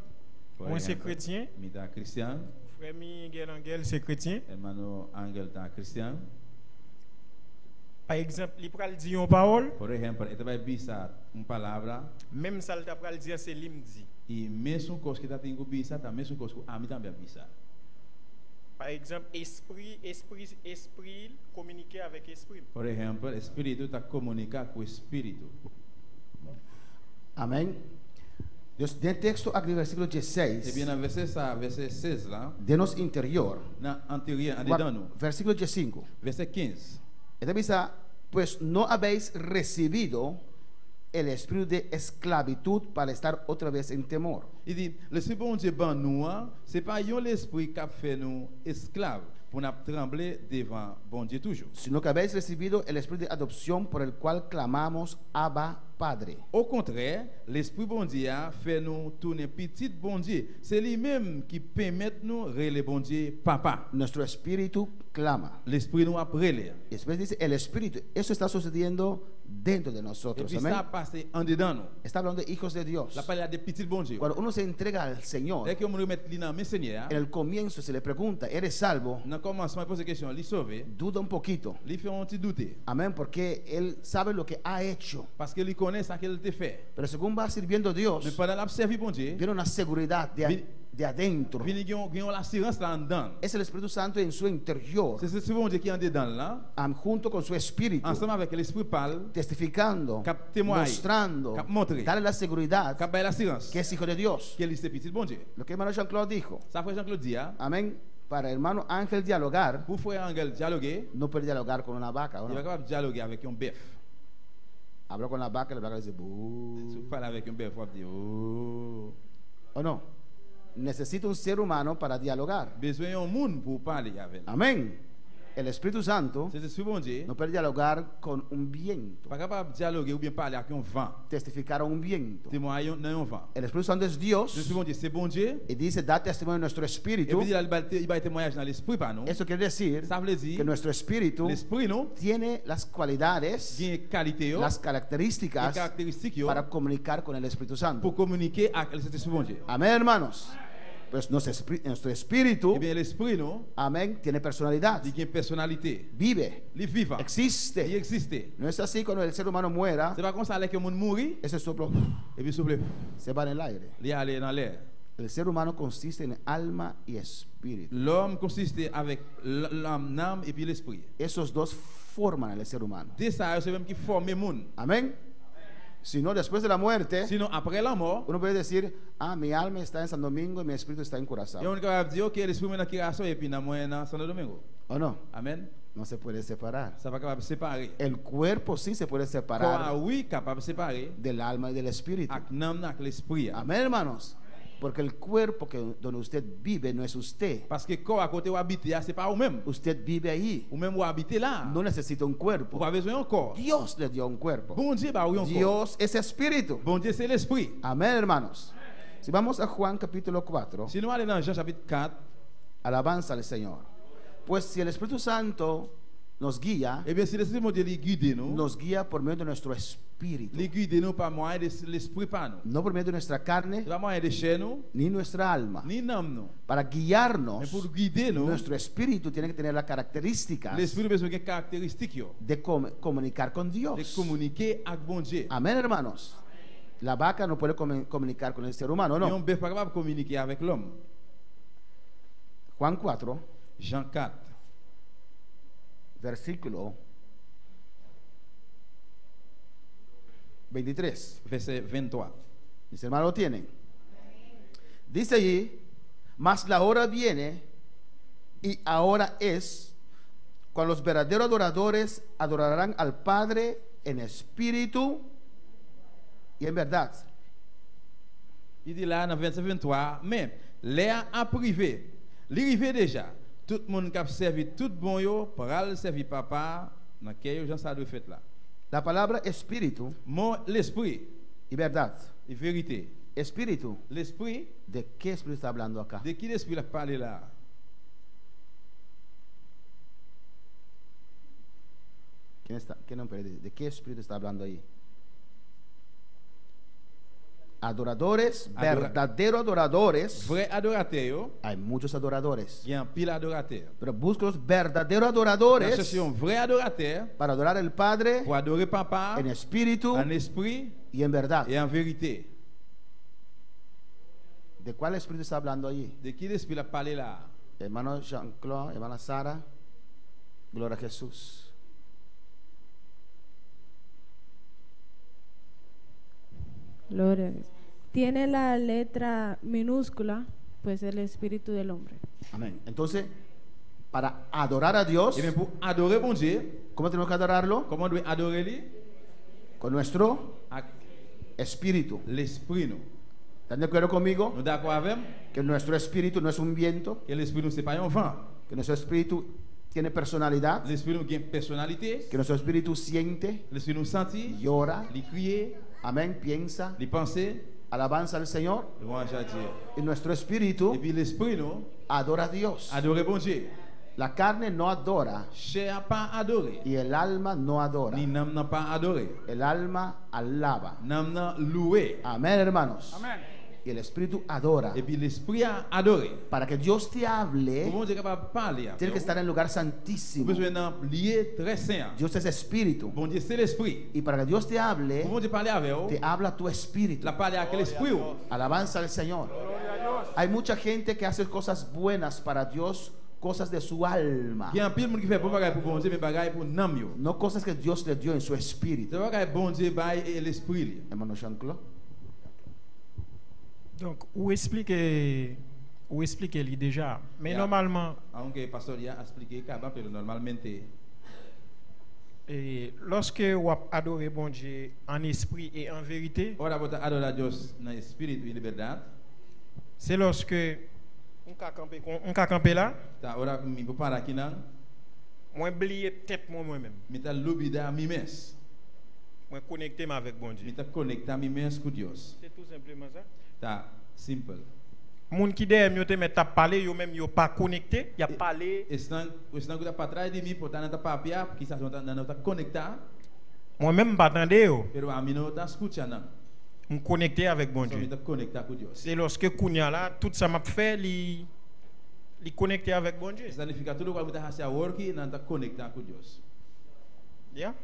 Por moi c'est exemplo, chrétien. Me tá cristiano. Frère Miguel Angel c'est chrétien. Hermano Angel tá cristiano. Par exemple, il pral dire une parole. Por exemplo, ele vai bisa uma palavra. Même ça, il pral dire c'est lui dit. E mesmo coisa que tá tendo bisa, tá mesmo coisa que a mim também bisa. Par exemple, esprit, esprit, esprit, communiquer avec esprit. Por exemplo, espírito tá comunicar com o espírito. Amén. Dios, del texto aquí, versículo 16. E bien a veces a veces 6 lá. De nos interior. Na anterior, andando. Versículo 15. Versículo 15. Esta dice, pues no habéis recibido el espíritu de esclavitud para estar otra vez en temor. Li di, Lespri Bondye ban nou an, se pa yon lespri k ap fè nou esklav pou n ap tranble devan Bondye toujou. Sino que habéis recibido el espíritu de adopción por el cual clamamos, Abba, Padre. Okontrè, lespri Bondye a fè nou tounen pitit Bondye. Se li menm ki penmèt nou rele Bondye Papa. Nuestro espíritu clama. Lespri nou ap rele. Y después dice, el espíritu. Eso está sucediendo dentro de nosotros. Epi Amén. sa ap pase andedan nou. Está hablando de hijos de Dios. L ap pale la de pitit Bondye yo. Cuando uno se entrega al Señor, Lè ke yon moun remèt li nan men Senyè a, en el comienzo se le pregunta, ¿eres salvo? nan kòmansman yo poze kesyon, li sove? Duda un poquito. Li fè yon ti doute. Amén, porque él sabe lo que ha hecho. Paske li konnen sa ke l te fè. Pero según va sirviendo a Dios, Men pandan l ap sèvi Bondye, viene una seguridad de, Vin- de adentro. vini gen yon, gen yon lasirans la anndan l. Es el Espíritu Santo en su interior, Se Sentespri Bondye ki andedan l lan, am, junto con su espíritu, ansanm avèk lespri pa l, testificando, k ap temwaye, mostrando, k ap montre, darle la seguridad k ap bay lasirans que es hijo de Dios. ke li se pitit Bondye. Lo que hermano Jean-Claude dijo, Sa frè Jean-Claude di a, amén, para hermano Ángel dialogar, pou frè Angel dyaloge, no puede dialogar con una vaca. ¿o li no? pa kapab dyaloge avèk yon bèf. Habló con la vaca, la vaca le dice, "Bú". Si w pale avèk yon bèf, w ap di, oo. ¿O no? Necesita un ser humano para dialogar. Bezwen yon moun pou w pale avè l. Amén. El Espíritu Santo Sentespri Bondye no puede dialogar con un viento, pa kapab dyaloge oubyen pale ak yon van, testificar a un viento. temwaye yon, nan yon van. El Espíritu Santo es Dios Sentespri Bondye se Bondye, y dice, da testimonio de nuestro espíritu. epi di la li bay te- li bay temwayaj nan lespri pa nou. Eso quiere decir Sa vle di, que nuestro espíritu lespri nou tiene las cualidades, gen kalite yo, las gen características karakteristik yo para comunicar con el Espíritu Santo. pou kominike ak Sentespri Bondye. Amén, hermanos. Pues nuestro espí- nuestro espíritu, Ebyen lespri nou, amén, tiene personalidad, li gen pèsonalite, vive, li vivan, li existe. egziste. No es así cuando el ser humano muera, Se pa konsa lè ke moun mouri, ese soplo epi souple, se va en el aire. li ale nan lè. El ser humano consiste en alma y espíritu. Lòm konsiste avèk l- lam, nanm epi lespri. Esos dos forman al ser humano. De sa yo se menm ki fòme moun. Amén. Si no, después de la muerte, Sinon apre lanmò, uno puede decir, ah, mi alma está en San Domingo y mi espíritu está en Curazao. yon moun kapab di, ok, lespri mwen nan Kiraso epi nanm mwen nan Santo Domingo. ¿O no? Amen. No se puede separar. Sa pa kapab separe. El cuerpo sí se puede Kò a separar wi kapab separe del alma y del espíritu. ak nanm nan ak lespri a. Amén, hermanos. Porque el cuerpo que donde usted vive no es usted. Paske kò a kote ou abite a, se pa ou menm. Usted vive ahí. Ou menm ou abite la. No necesita un Ou cuerpo. pa bezwen yon kò. Dios le dio un cuerpo. Bondye ba ou yon kò. Dios es espíritu. Bondye se lespri. Amén, hermanos. Si vamos a Juan capítulo 4, Si nou ale nan Jean chapit 4, alabanza al Señor. Pues si el Espíritu Santo nos guía, ebyen si lespri Bondye li gide nou, nos guía por medio de nuestro espíritu, li gide nou pa mwayen de lespri pa nou. no por medio de nuestra carne Se pa mwayen de chè nou, ni nuestra alma. ni nanm nou. Para Men guiarnos, pou gide nou, nuestro espíritu tiene que tener las características lespri bezwen gen karakteristik yo. de comunicar con De Dios. kominike ak Bondye. Amén, hermanos. La vaca no puede comunicar con el ser humano, Yon no. bèf pa kapab kominike avèk lòm. Juan 4, Jean 4, versículo 23. vèsè 23. Mis hermanos lo tienen. Dice allí, mas la hora viene y ahora es cuando los verdaderos adoradores adorarán al Padre en espíritu y en verdad. Li di la nan vèsè 23, men lè a ap rive, li rive deja. Tout moun k ap sèvi tout bon yo pral sèvi Papa nan kè yo jan sa dwe fèt la. La palabra espíritu Mo lespri y verdad. e verite. Espíritu, Lespri, ¿de qué espíritu está hablando acá? de ki lespri l ap pale la? ¿Quién está? ¿Quién no puede decir? ¿De qué espíritu está hablando ahí? Adoradores, verdaderos adoradores. Vrè adoratè yo, Hay muchos adoradores. gen anpil adoratè. Pero busca los verdaderos Nan adoradores chèche yon vrè adoratè para adorar al Padre pou adore Papa en espíritu en espri y en verdad. e en verite. ¿De cuál espíritu está hablando allí? De ki lespri l ap pale la? Hermano Jean-Claude, hermana Sara, gloria a Jesús. Gloria a Dios. Tiene la letra minúscula, pues el espíritu del hombre. Amén. Entonces, para adorar a Dios, Ebyen pou adore Bondye, ¿cómo tenemos que adorarlo? kòman dwe adore li? Con nuestro Ak espíritu. lespri nou. ¿Están de acuerdo conmigo? Nou dakò avè m? Que nuestro espíritu no es un viento. Ke lespri nou se pa yon van. Que nuestro espíritu tiene personalidad. Lespri nou gen pèsonalite. Que nuestro espíritu siente. Lespri nou santi. Llora. Li kriye. Amén. Piensa. Li panse. Alabanza al Señor. Lwanj a Dye. Y nuestro espíritu Epi lespri nou adora a Dios. adore Bondye. La carne no adora Chè a pa adore. y el alma no adora. Ni nanm nan pa adore. El alma alaba. Nanm nan louwe. Amén, hermanos. Amén. Y el espíritu adora. Epi lespri a adore. Para que Dios te hable, Pou Bondye kapab pale avè tiene que w, estar en el lugar ou santísimo. bezwen nan lye trè sen an. Dios es espíritu. Bondye se lespri. Y para que Dios te hable, Pou Bondye pale avè w, te habla tu espíritu. l ap pale ak lespri w. Alabanza al Señor. Hay mucha gente que hace cosas buenas para Dios, cosas de su alma. Gen anpil moun ki fè bon bagay pou Bondye, men bagay pou nanm yo. No cosas que Dios le dio en su espíritu. Se pa bagay Bondye bay e lespri li. Hermano Jean-Claude. Donk, ou esplike ou esplike li deja. Men Ya. nòmalman. Aunque pastor ya a splike kaba pero normalmente. E lòske w ap adore Bondye an espri e an verite. Ora bo ta adora Dios na espiritu y na berdad. Se lòske m ka kanpe kon m ka kanpe la. Ta ora ku mi por para akinan. Mwen bliye tèt mwen mwen menm. Mi ta lubida mi mes. Mwen konekte m avèk Bondye. Mi ta konekta mi mes ku Dios. Se tou senpleman sa. Ta simpel. Moun ki dèyè m yo te mèt ap pale, yo menm yo pa konekte, y ap pale. Esnan esnan ku ta patras di mi por ta nan ta papia, kisas nan no ta konekta. Mwen menm m pa tande yo. Pero ami no ta skucha nan. M konekte avèk Pasobra Bondye. mi ta konekta ku Dios. Se lòske kounya la, tout sa m ap fè li li konekte avèk Bondye. Esei ta nifiká tur lokual mi ta hasi awor ki nan ta konekta ku Dios. Ya.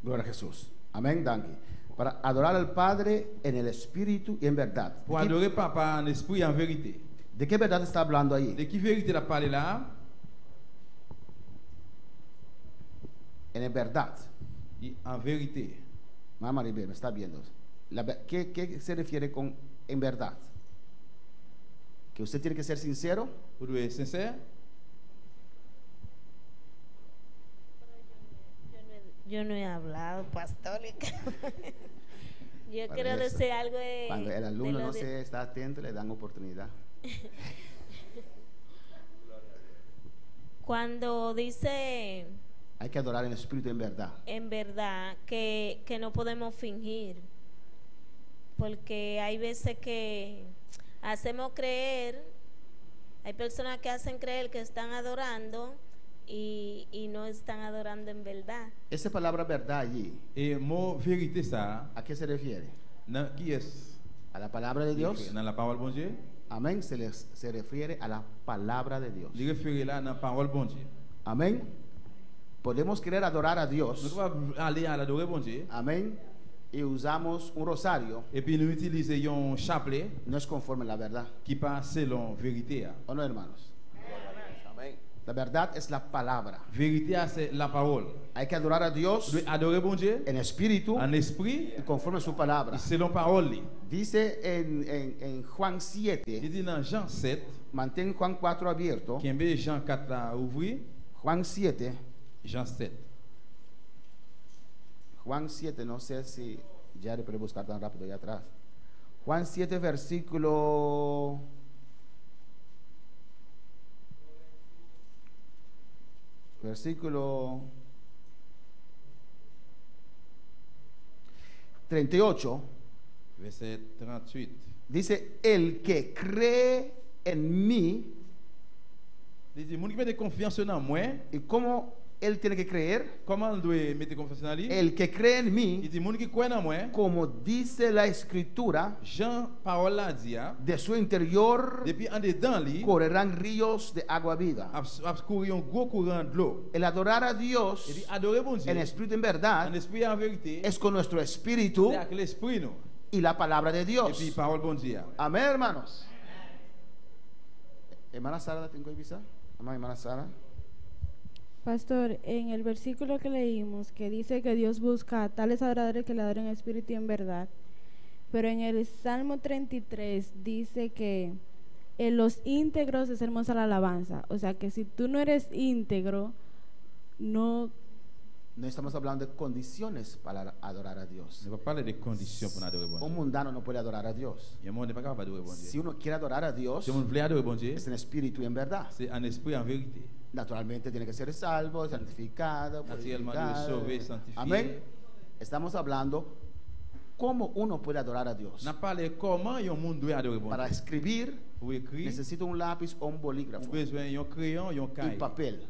Gloria a Jesús. Amén, danki. Para adorar al Padre en el Espíritu y en verdad. Pou adore Papa an espri y an verite. De qué verdad está hablando ahí? De ki verite l ap pale la a? En verdad. Y an verite. Mamá Maribel, me está viendo. La, ¿qué, ¿Qué se refiere con en verdad? Que usted tiene que ser sincero. Ou dwe sensè. Yo no he hablado, pastor. Yo Para quiero eso. decir algo de, Cuando el de alumno lo no de- se está atento, le dan oportunidad. Cuando dice Hay que adorar en espíritu y en verdad. en verdad que, que no podemos fingir, porque hay veces que hacemos creer, hay personas que hacen creer que están adorando y, y no están adorando en verdad. Esa palabra verdad allí. E mo verite sa. ¿A qué se refiere? Nan kiyès? A la palabra de Dios. Nan la pawòl Bondye. Amén. Se, les, se refiere a la palabra de Dios. Li refere la nan pawòl Bondye. Amén. Podemos querer adorar a Dios. Nou kapab ale al adore Bondye. Amén. Y usamos un rosario. Epi nou itilize yon chaplè. No es conforme a la verdad. Ki pa selon verite a. ¿O no, hermanos? La verdad es la palabra. Verite a se la pawòl. Hay que adorar a Dios. Dwe adore Bondye. En espíritu. An espri. Y conforme a su palabra. Y selon pawòl li. Dice en, en, en Juan 7. Li di nan Jean 7. Mantén Juan 4 abierto. Kenbe Jean 4 la ouvri. Juan 7. Jean 7. Juan 7, no sé si ya le puede buscar tan rápido allá atrás. Juan 7, versículo versículo 38 Vèsè 38. dice, el que cree en mí, Li di moun ki mete konfyans yo nan mwen. ¿y cómo él tiene que creer? Kòman l dwe mete konfyans nan li? El que cree en mí, Li di moun ki kwè nan mwen. como dice la escritura, Jan pawòl la di a. de su interior Depi andedan li. correrán ríos de agua viva. Ap ap kouri yon gwo kouran dlo. El adorar a Dios Epi adore Bondye. en espíritu y en verdad An espri an verite. es con nuestro espíritu Se ak lespri nou. y la palabra de Dios. Epi pawòl Bondye a. Amén, hermanos. Hermana Sara, ¿tengo visa? Hermana Sara. Pastor, en el versículo que leímos, que dice que Dios busca a tales adoradores que le adoren en espíritu y en verdad, pero en el Salmo 33 dice que en los íntegros es hermosa la alabanza. O sea que si tú no eres íntegro, no, No estamos hablando de condiciones para adorar a Dios. Nou pa pale de kondisyon pou n adore Un Bondye. mundano no puede adorar a Dios. Yon moun pa kapab adore Bondye. Si uno quiere adorar a Dios, Si yon moun vle adore Bondye, es en espíritu y en verdad. se an espri an verite. Naturalmente tiene que ser salvo, santificado, Natirèlman, dwe purificado. sove, sanktifye. Amén. Estamos hablando cómo uno puede adorar a Dios. N ap pale kòman yon moun dwe adore Para Bondye. escribir, Pou ekri, necesito un lápiz o un ou bolígrafo bezwen yon kreyon, yon y kaye. papel.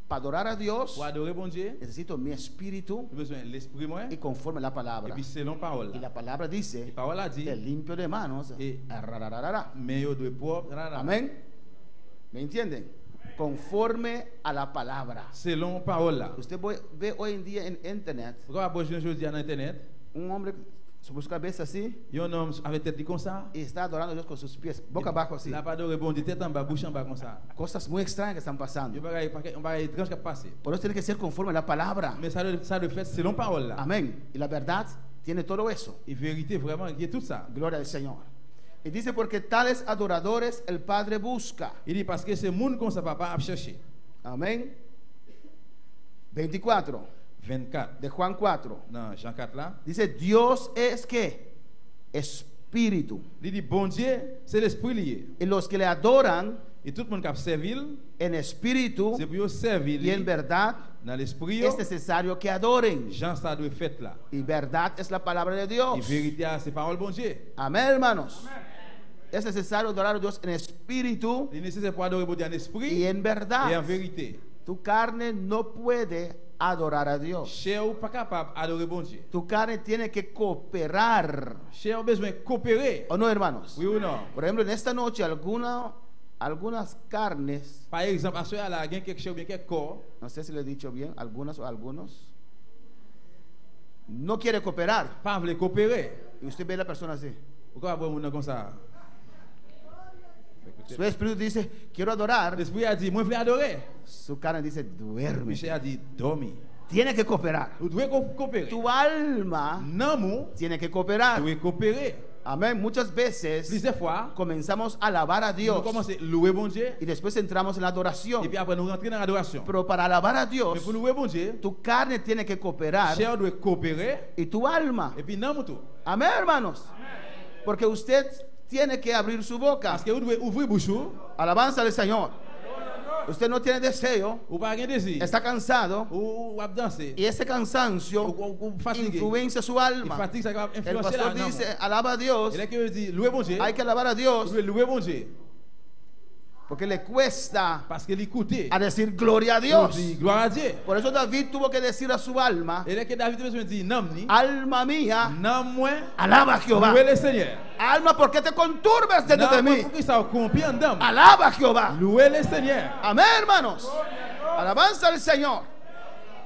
Para adorar a Dios, Pou adore Bondye, necesito mi espíritu ou bezwen lespri mwen, y conforme la palabra. epi selon pawòl Y la. la palabra dice, E pawòl la di, el limpio de manos, E- rarararara. men yo dwe pwòp, rara. Amén. ¿Me entienden? Conforme a la palabra. Selon pawòl la. Usted ve hoy en día en internet Ou kapab wè jounen jodi a nan entènèt, un hombre sobre su cabeza así yon nonm avèk tèt li konsa, y está adorando a Dios con sus pies, boca abajo así. l ap adore Bondye tèt anba, bouch anba konsa. Cosas muy extrañas que están pasando. Yon bagay, pakèt- yon bagay etranj k ap pase. Por eso tiene que ser conforme a la palabra. Men sa dwe, sa dwe fèt selon pawòl la. Amén. Y la verdad tiene todo eso. E verite vrèman gen tout sa. Gloria al Señor. Y dice, porque tales adoradores el Padre busca. Li di paske se moun konsa papa ap chèche. Amén. 24 24 de Juan 4. Nan Jan 4 la. Dice, Dios es que espíritu. Li di Bondye se lespri li ye. Y los que le adoran E tout moun k ap sèvi l, en espíritu se pou yo sèvi y li en verdad, nan lespri yo, es necesario que adoren. jan sa dwe fèt la. Y verdad es la palabra de E Dios. verite a se pawòl Bondye. Amén, hermanos. Es necesario adorar a Dios en espíritu Li nesesè pou adore Bondye an espri y en e verdad. an verite. Tu carne no puede adorar a Dios. Chè ou pa kapab adore Bondye. Tu carne tiene que cooperar. Chè ou bezwen kopere. ¿O no, hermanos? Wi ou non? Por ejemplo, en esta noche algunas carnes, Pa egzanp, aswè a la gen kèk chè oubyen kèk kò, no sé si lo he dicho bien, algunas o algunos, no quiere cooperar. pa vle kopere. Y usted ve a la persona así. Ou kapab wè moun nan konsa. Su espíritu dice, quiero adorar. Lespri a di, mwen vle adore. Su carne dice, duerme. Chè a di, dòmi. Tiene que cooperar. Ou dwe ko- kopere. Tu alma Nanm ou tiene que cooperar. dwe kopere. Amén. Muchas veces Plizyè fwa, comenzamos a alabar a nou Dios kòmanse louwe Bondye, y después entramos en la adoración. epi apre nou rantre nan adorasyon. Pero para alabar a Men Dios, pou louwe Bondye, tu carne tiene que cooperar chè ou dwe kopere, y tu alma. epi nanm ou tou. Amén, hermanos. Porque usted tiene que abrir su boca. Paske ou dwe ouvri bouch ou, Alabanza al Señor. Usted no tiene deseo, ou pa gen dezi, está cansado ou ou ap danse, y ese cansancio ou, ou, ou fatige. influencia su E alma. fatig sa kapab El enfliyanse la pastor nanm ou. dice, alaba a Dios. E lè ke yo di, louwe Bondye, Hay que alabar a ou Dios dwe louwe Bondye, porque le cuesta paske li koute. a decir gloria a Ou Dios. di, gloire a Dieu. Por eso David tuvo que decir a su alma, E lè ke David te bezwen di nanm ni, alma mía, nanm mwen, alaba a Jehová. louwe le Seigneur. Alma, ¿por qué te conturbes dentro de Nanm mwen mí? pou ki sa ou konpi anndan m. Alaba a Jehová. Louwe le Seigneur. Amén, hermanos. Alabanza al Señor.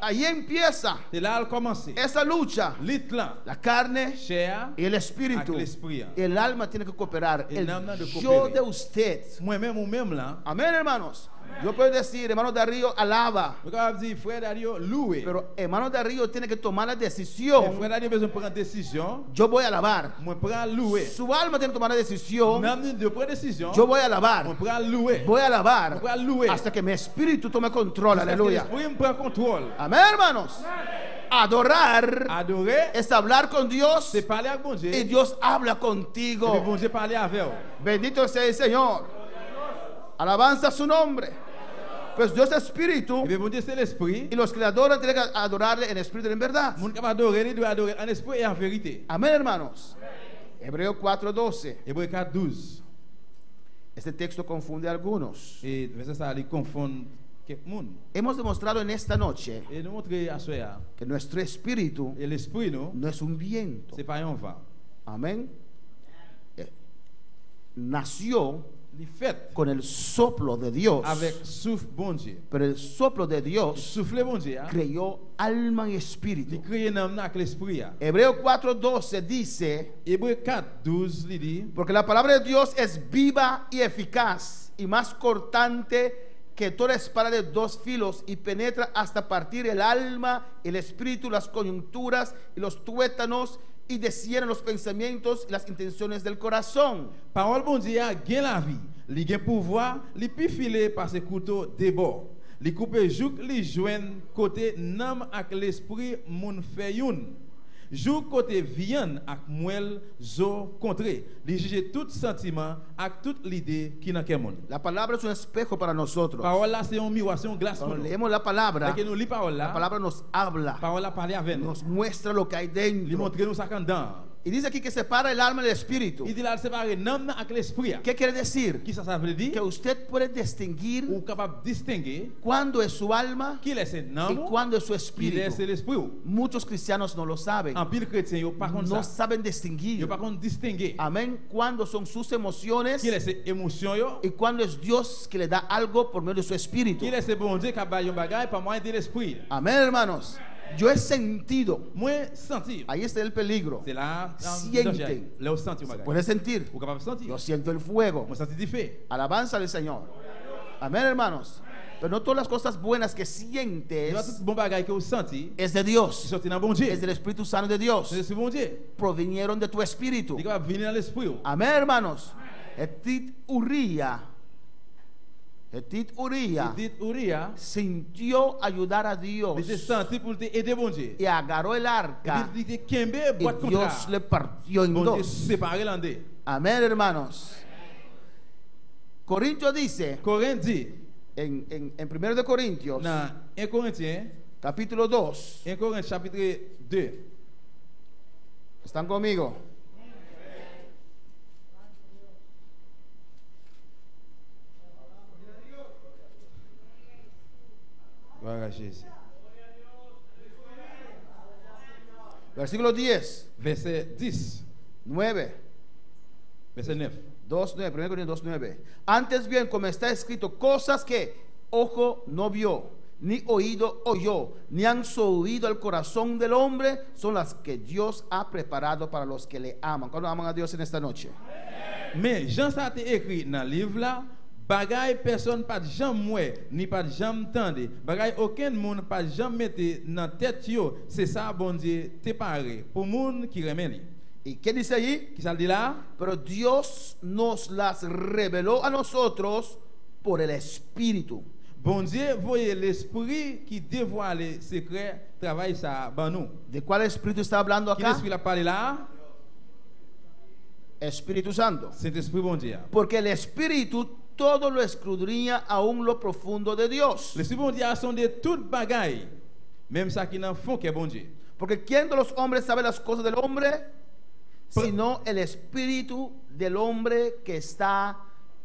Ahí empieza Se la al kòmanse. esa lucha. Lit lan, La carne chè a, y el espíritu. Ak lespri a. El alma tiene que cooperar. El El alma de yo coopere. de usted. mwen menm ou menm lan, Amén, hermanos. Yo puedo decir, hermano Darío, alaba. mwen kapab di, frè Dario, louwe. Pero hermano Darío tiene que tomar la Men decisión. frè Dario bezwen pran desizyon, Yo voy a alabar. mwen pran louwe. Su alma tiene que tomar la decisión. Nanm ni dwe pran desizyon, Yo voy a alabar. mwen pran louwe. Voy a alabar. Mwen pran louwe. Hasta que mi espíritu tome control. Aleluya. Lespri m pran kontwòl. Amén, hermanos. Adorar Adore, es hablar con Dios se pale ak Bondye, y Dios habla epi contigo. Bondye pale avè ou. Bendito sea el Señor. Alabanza a su nombre. Pues Dios es espíritu Epi Bondye se lespri, y los que le adoran tienen que adorarle en espíritu y en verdad. moun k ap adore li dwe adore an espri e an verite. Amén, hermanos. Hebreo 4:12. Ebre 4, 12. Este texto confunde a algunos. E vèsè sa li konfonn kèk moun. Hemos demostrado en esta noche E nou montre aswè a, que nuestro espíritu e lespri nou, no es un viento. se pa yon van. Amén. Nació Li fèt con el soplo de Dios. avèk souf Bondye. Pero el soplo de Dios Soufle Bondye a, creyó alma y li espíritu. kreye nanm nan ak lespri a. Hebreo 4:12 dice, Ebre 4, 12 li di, porque la palabra de Dios es viva y eficaz y más cortante que toda espada de dos filos y penetra hasta partir el alma, el espíritu, las coyunturas y los tuétanos y desciende los pensamientos y las intenciones del corazón. Pawòl Bondye a gen lavi, li gen pouvwa, li pi file pase kouto de bò. Li koupe jouk li jwenn kote nanm ak lespri moun fè youn. Jouk kote vyann ak mwèl zo kontre. Li jije tout santiman ak tout lide ki nan kè moun. La palabra es un espejo para nosotros. Pawòl la se yon miwa, se yon glas pou Cuando nou. leemos la palabra, Lè ke nou li pawòl la la, palabra nos habla, pawòl la pale avè nou. nos muestra lo que hay Li dentro. montre nou sa k anndan an. Y dice aquí que separa el alma del espíritu. Li di la l separe nanm nan ak lespri a. ¿Qué quiere decir? Kisa sa vle di? Que usted puede distinguir Ou kapab distenge cuándo es su alma kilè se y nanm ou, cuándo es su kilè espíritu. se lespri ou. Muchos cristianos no lo saben. Anpil kretyen yo pa konn No sa. saben distinguir. Yo pa konn distenge. Amén. Cuando son sus emociones Kilè se emosyon yo, y cuando es Dios que le da algo por medio de su espíritu. kilè se Bondye k ap bay yon bagay pa mwayen de lespri. Amén, hermanos. Yo he sentido. Mwen santi. Ahí está el peligro. Se la Sienten. Lè ou santi yon Se bagay. puede sentir. Ou kapab santi. Yo siento el fuego. Mwen santi dife. Alabanza al Señor. Amén, hermanos. Pero no todas las cosas buenas que Se pa sientes tout bon bagay ke ou santi, es de ki Dios. soti nan Bondye. Es del Espíritu Santo de Dios. Se lespri Bondye. Provinieron de tu espíritu. Li kapab vini nan lespri ou. Amén, hermanos. Etit Uría. Etit Uría Li dit Uria, sintió ayudar a Dios li te santi pou te ede Bondye. y agarró el arca Epi li te kenbe y bwat kontra. Dios le partió en Bondye dos. separe l an de. Amén, hermanos. Corintios dice Korent di, en 1 de Corintios, nan 1 Korentyen, capítulo 2, 1 Korent chapitre 2. ¿están conmigo? Gloire à Jésus. Versículo 10, Vèsè 10, 9. vèsè 9. 2.9, 1 Corintios 2.9. Antes bien, como está escrito, cosas que ojo no vio, ni oído oyó, ni han subido al corazón del hombre, son las que Dios ha preparado para los que le aman. ¿Cuándo aman a Dios en esta noche? Men, jan sa te ekri nan liv la, bagay pèsonn pa t janm wè, ni pa t janm tande, bagay okenn moun pa t janm mete nan tèt yo, se sa Bondye te pare pou moun ki renmen li. ¿Y qué dice allí? Ki sa l di la a? Pero Dios nos las reveló a nosotros por el Espíritu. Bondye voye Lespri ki devwale sekrè travay sa a ban nou. ¿De cuál Espíritu está hablando Ki acá? Lespri l ap pale la a? Espíritu Santo. Sentespri Bondye a. Porque el Espíritu todo lo escudriña aún lo profundo de Dios. Lespri Bondye a sonde tout bagay, menm sa ki nan fon kè Bondye. Porque ¿quién de los hombres sabe las cosas del hombre? Sino el espíritu del hombre que está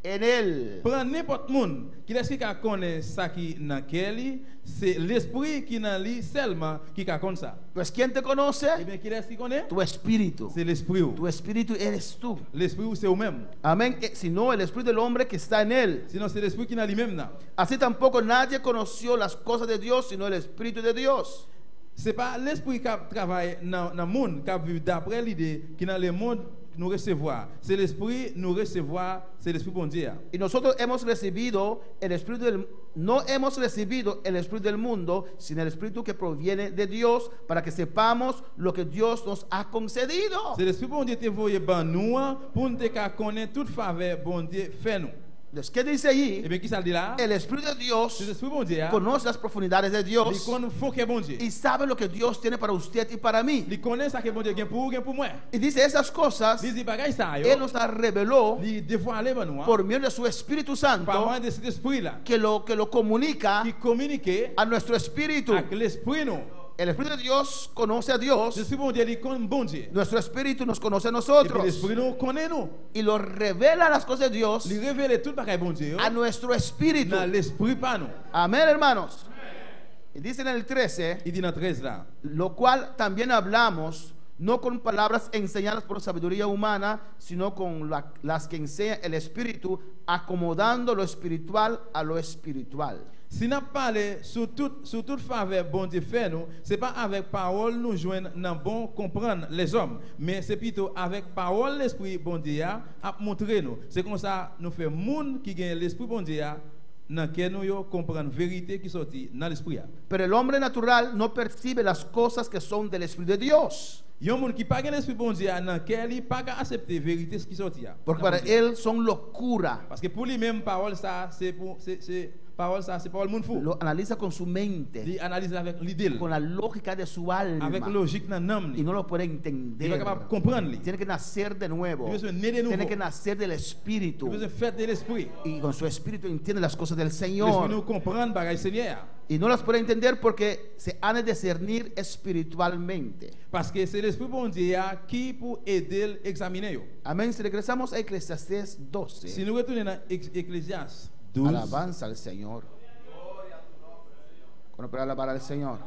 en él. Pran nenpòt moun, kilès ki ka konnen sa ki nan kè li? Se lespri ki nan li sèlman ki ka konn sa. Pues ¿quién te conoce? Ebyen kilès ki konnen? Tu espíritu. Se lespri ou. Tu espíritu eres tú. Lespri ou se ou menm. Amén. Sino el espíritu del hombre que está en él. Sinon se lespri ki nan li menm nan. Así tampoco nadie conoció las cosas de Dios, sino el espíritu de Dios. Se pa lespri k ap travay nan moun k ap viv dapre lide ki nan lemonn nou resevwa. Se lespri nou resevwa, se lespri Bondye a. Y nosotros hemos recibido el espíritu del no hemos recibido el espíritu del mundo, sino el espíritu que proviene de Dios, para que sepamos lo que Dios nos ha concedido. Se lespri Bondye te voye ban nou an pou n te ka konnen tout favè Bondye fè nou. Entonces, ¿qué dice allí? Ebyen ki sa l di la a? El espíritu de Dios Se lespri Bondye a, conoce las profundidades de li Dios konn fon kè Bondye. y sabe lo que Dios tiene para usted y para mí. Li konnen sa ke Bondye gen pou ou, gen pou mwen. Y dice esas cosas, Li di bagay sa yo, Él nos las reveló li devwale ban nou an, por medio de su Espíritu pa Santo mwayen de Sentespri la, que lo comunica ki kominike a nuestro espíritu. ak lespri nou. El Espíritu de Dios conoce a Dios, Lespri Bondye li konn Bondye. nuestro espíritu nos conoce a Epi nosotros lespri nou konnen nou. y lo revela las cosas de Dios Li revele tout bagay Bondye yo a nuestro espíritu. nan lespri pa nou. Amén, hermanos. Y dice en el 13, Li di nan 13 la, lo cual también hablamos, no con palabras enseñadas por sabiduría humana, sino con las que enseña el Espíritu, acomodando lo espiritual a lo espiritual. Si n ap pale sou tout, sou tout favè Bondye fè nou, se pa avèk pawòl nou jwenn nan bon konprann lèzòm, men se pito avèk pawòl Lespri Bondye a ap montre nou. Se konsa nou fè moun ki gen Lespri Bondye a nan kè nou yo konprann verite ki sòti nan Lespri a. Pero el hombre natural no percibe las cosas que son del Espíritu de Dios, Yon moun ki pa gen Lespri Bondye a nan kè li pa ka asepte verite ki sòti a porque nan para Bondye a. él son locura Paske pou li menm pawòl sa a se pou se se Pawòl sa se pawòl moun fou. Lo analiza con su mente. Li analize l avèk lide l. Con la lógica de su alma. Avèk lojik nan nanm li. Y no lo puede entender. Li pa kapab konprann li. Tiene que nacer de nuevo. Li bezwen ne de nouvo. Tiene que nacer del Espíritu. Li bezwen fèt de Lespri. Y con su espíritu entiende las cosas del Señor. Lespri nou konprann bagay Senyè a. Y no las puede entender porque se han de discernir espiritualmente. Paske se Lespri Bondye a ki pou ede l egzaminen yo. Amén. Si regresamos a Eclesiastés 12. Si nou retounen nan Eklezyas 12. Alabanza al Señor. Cuando puede alabar al Señor.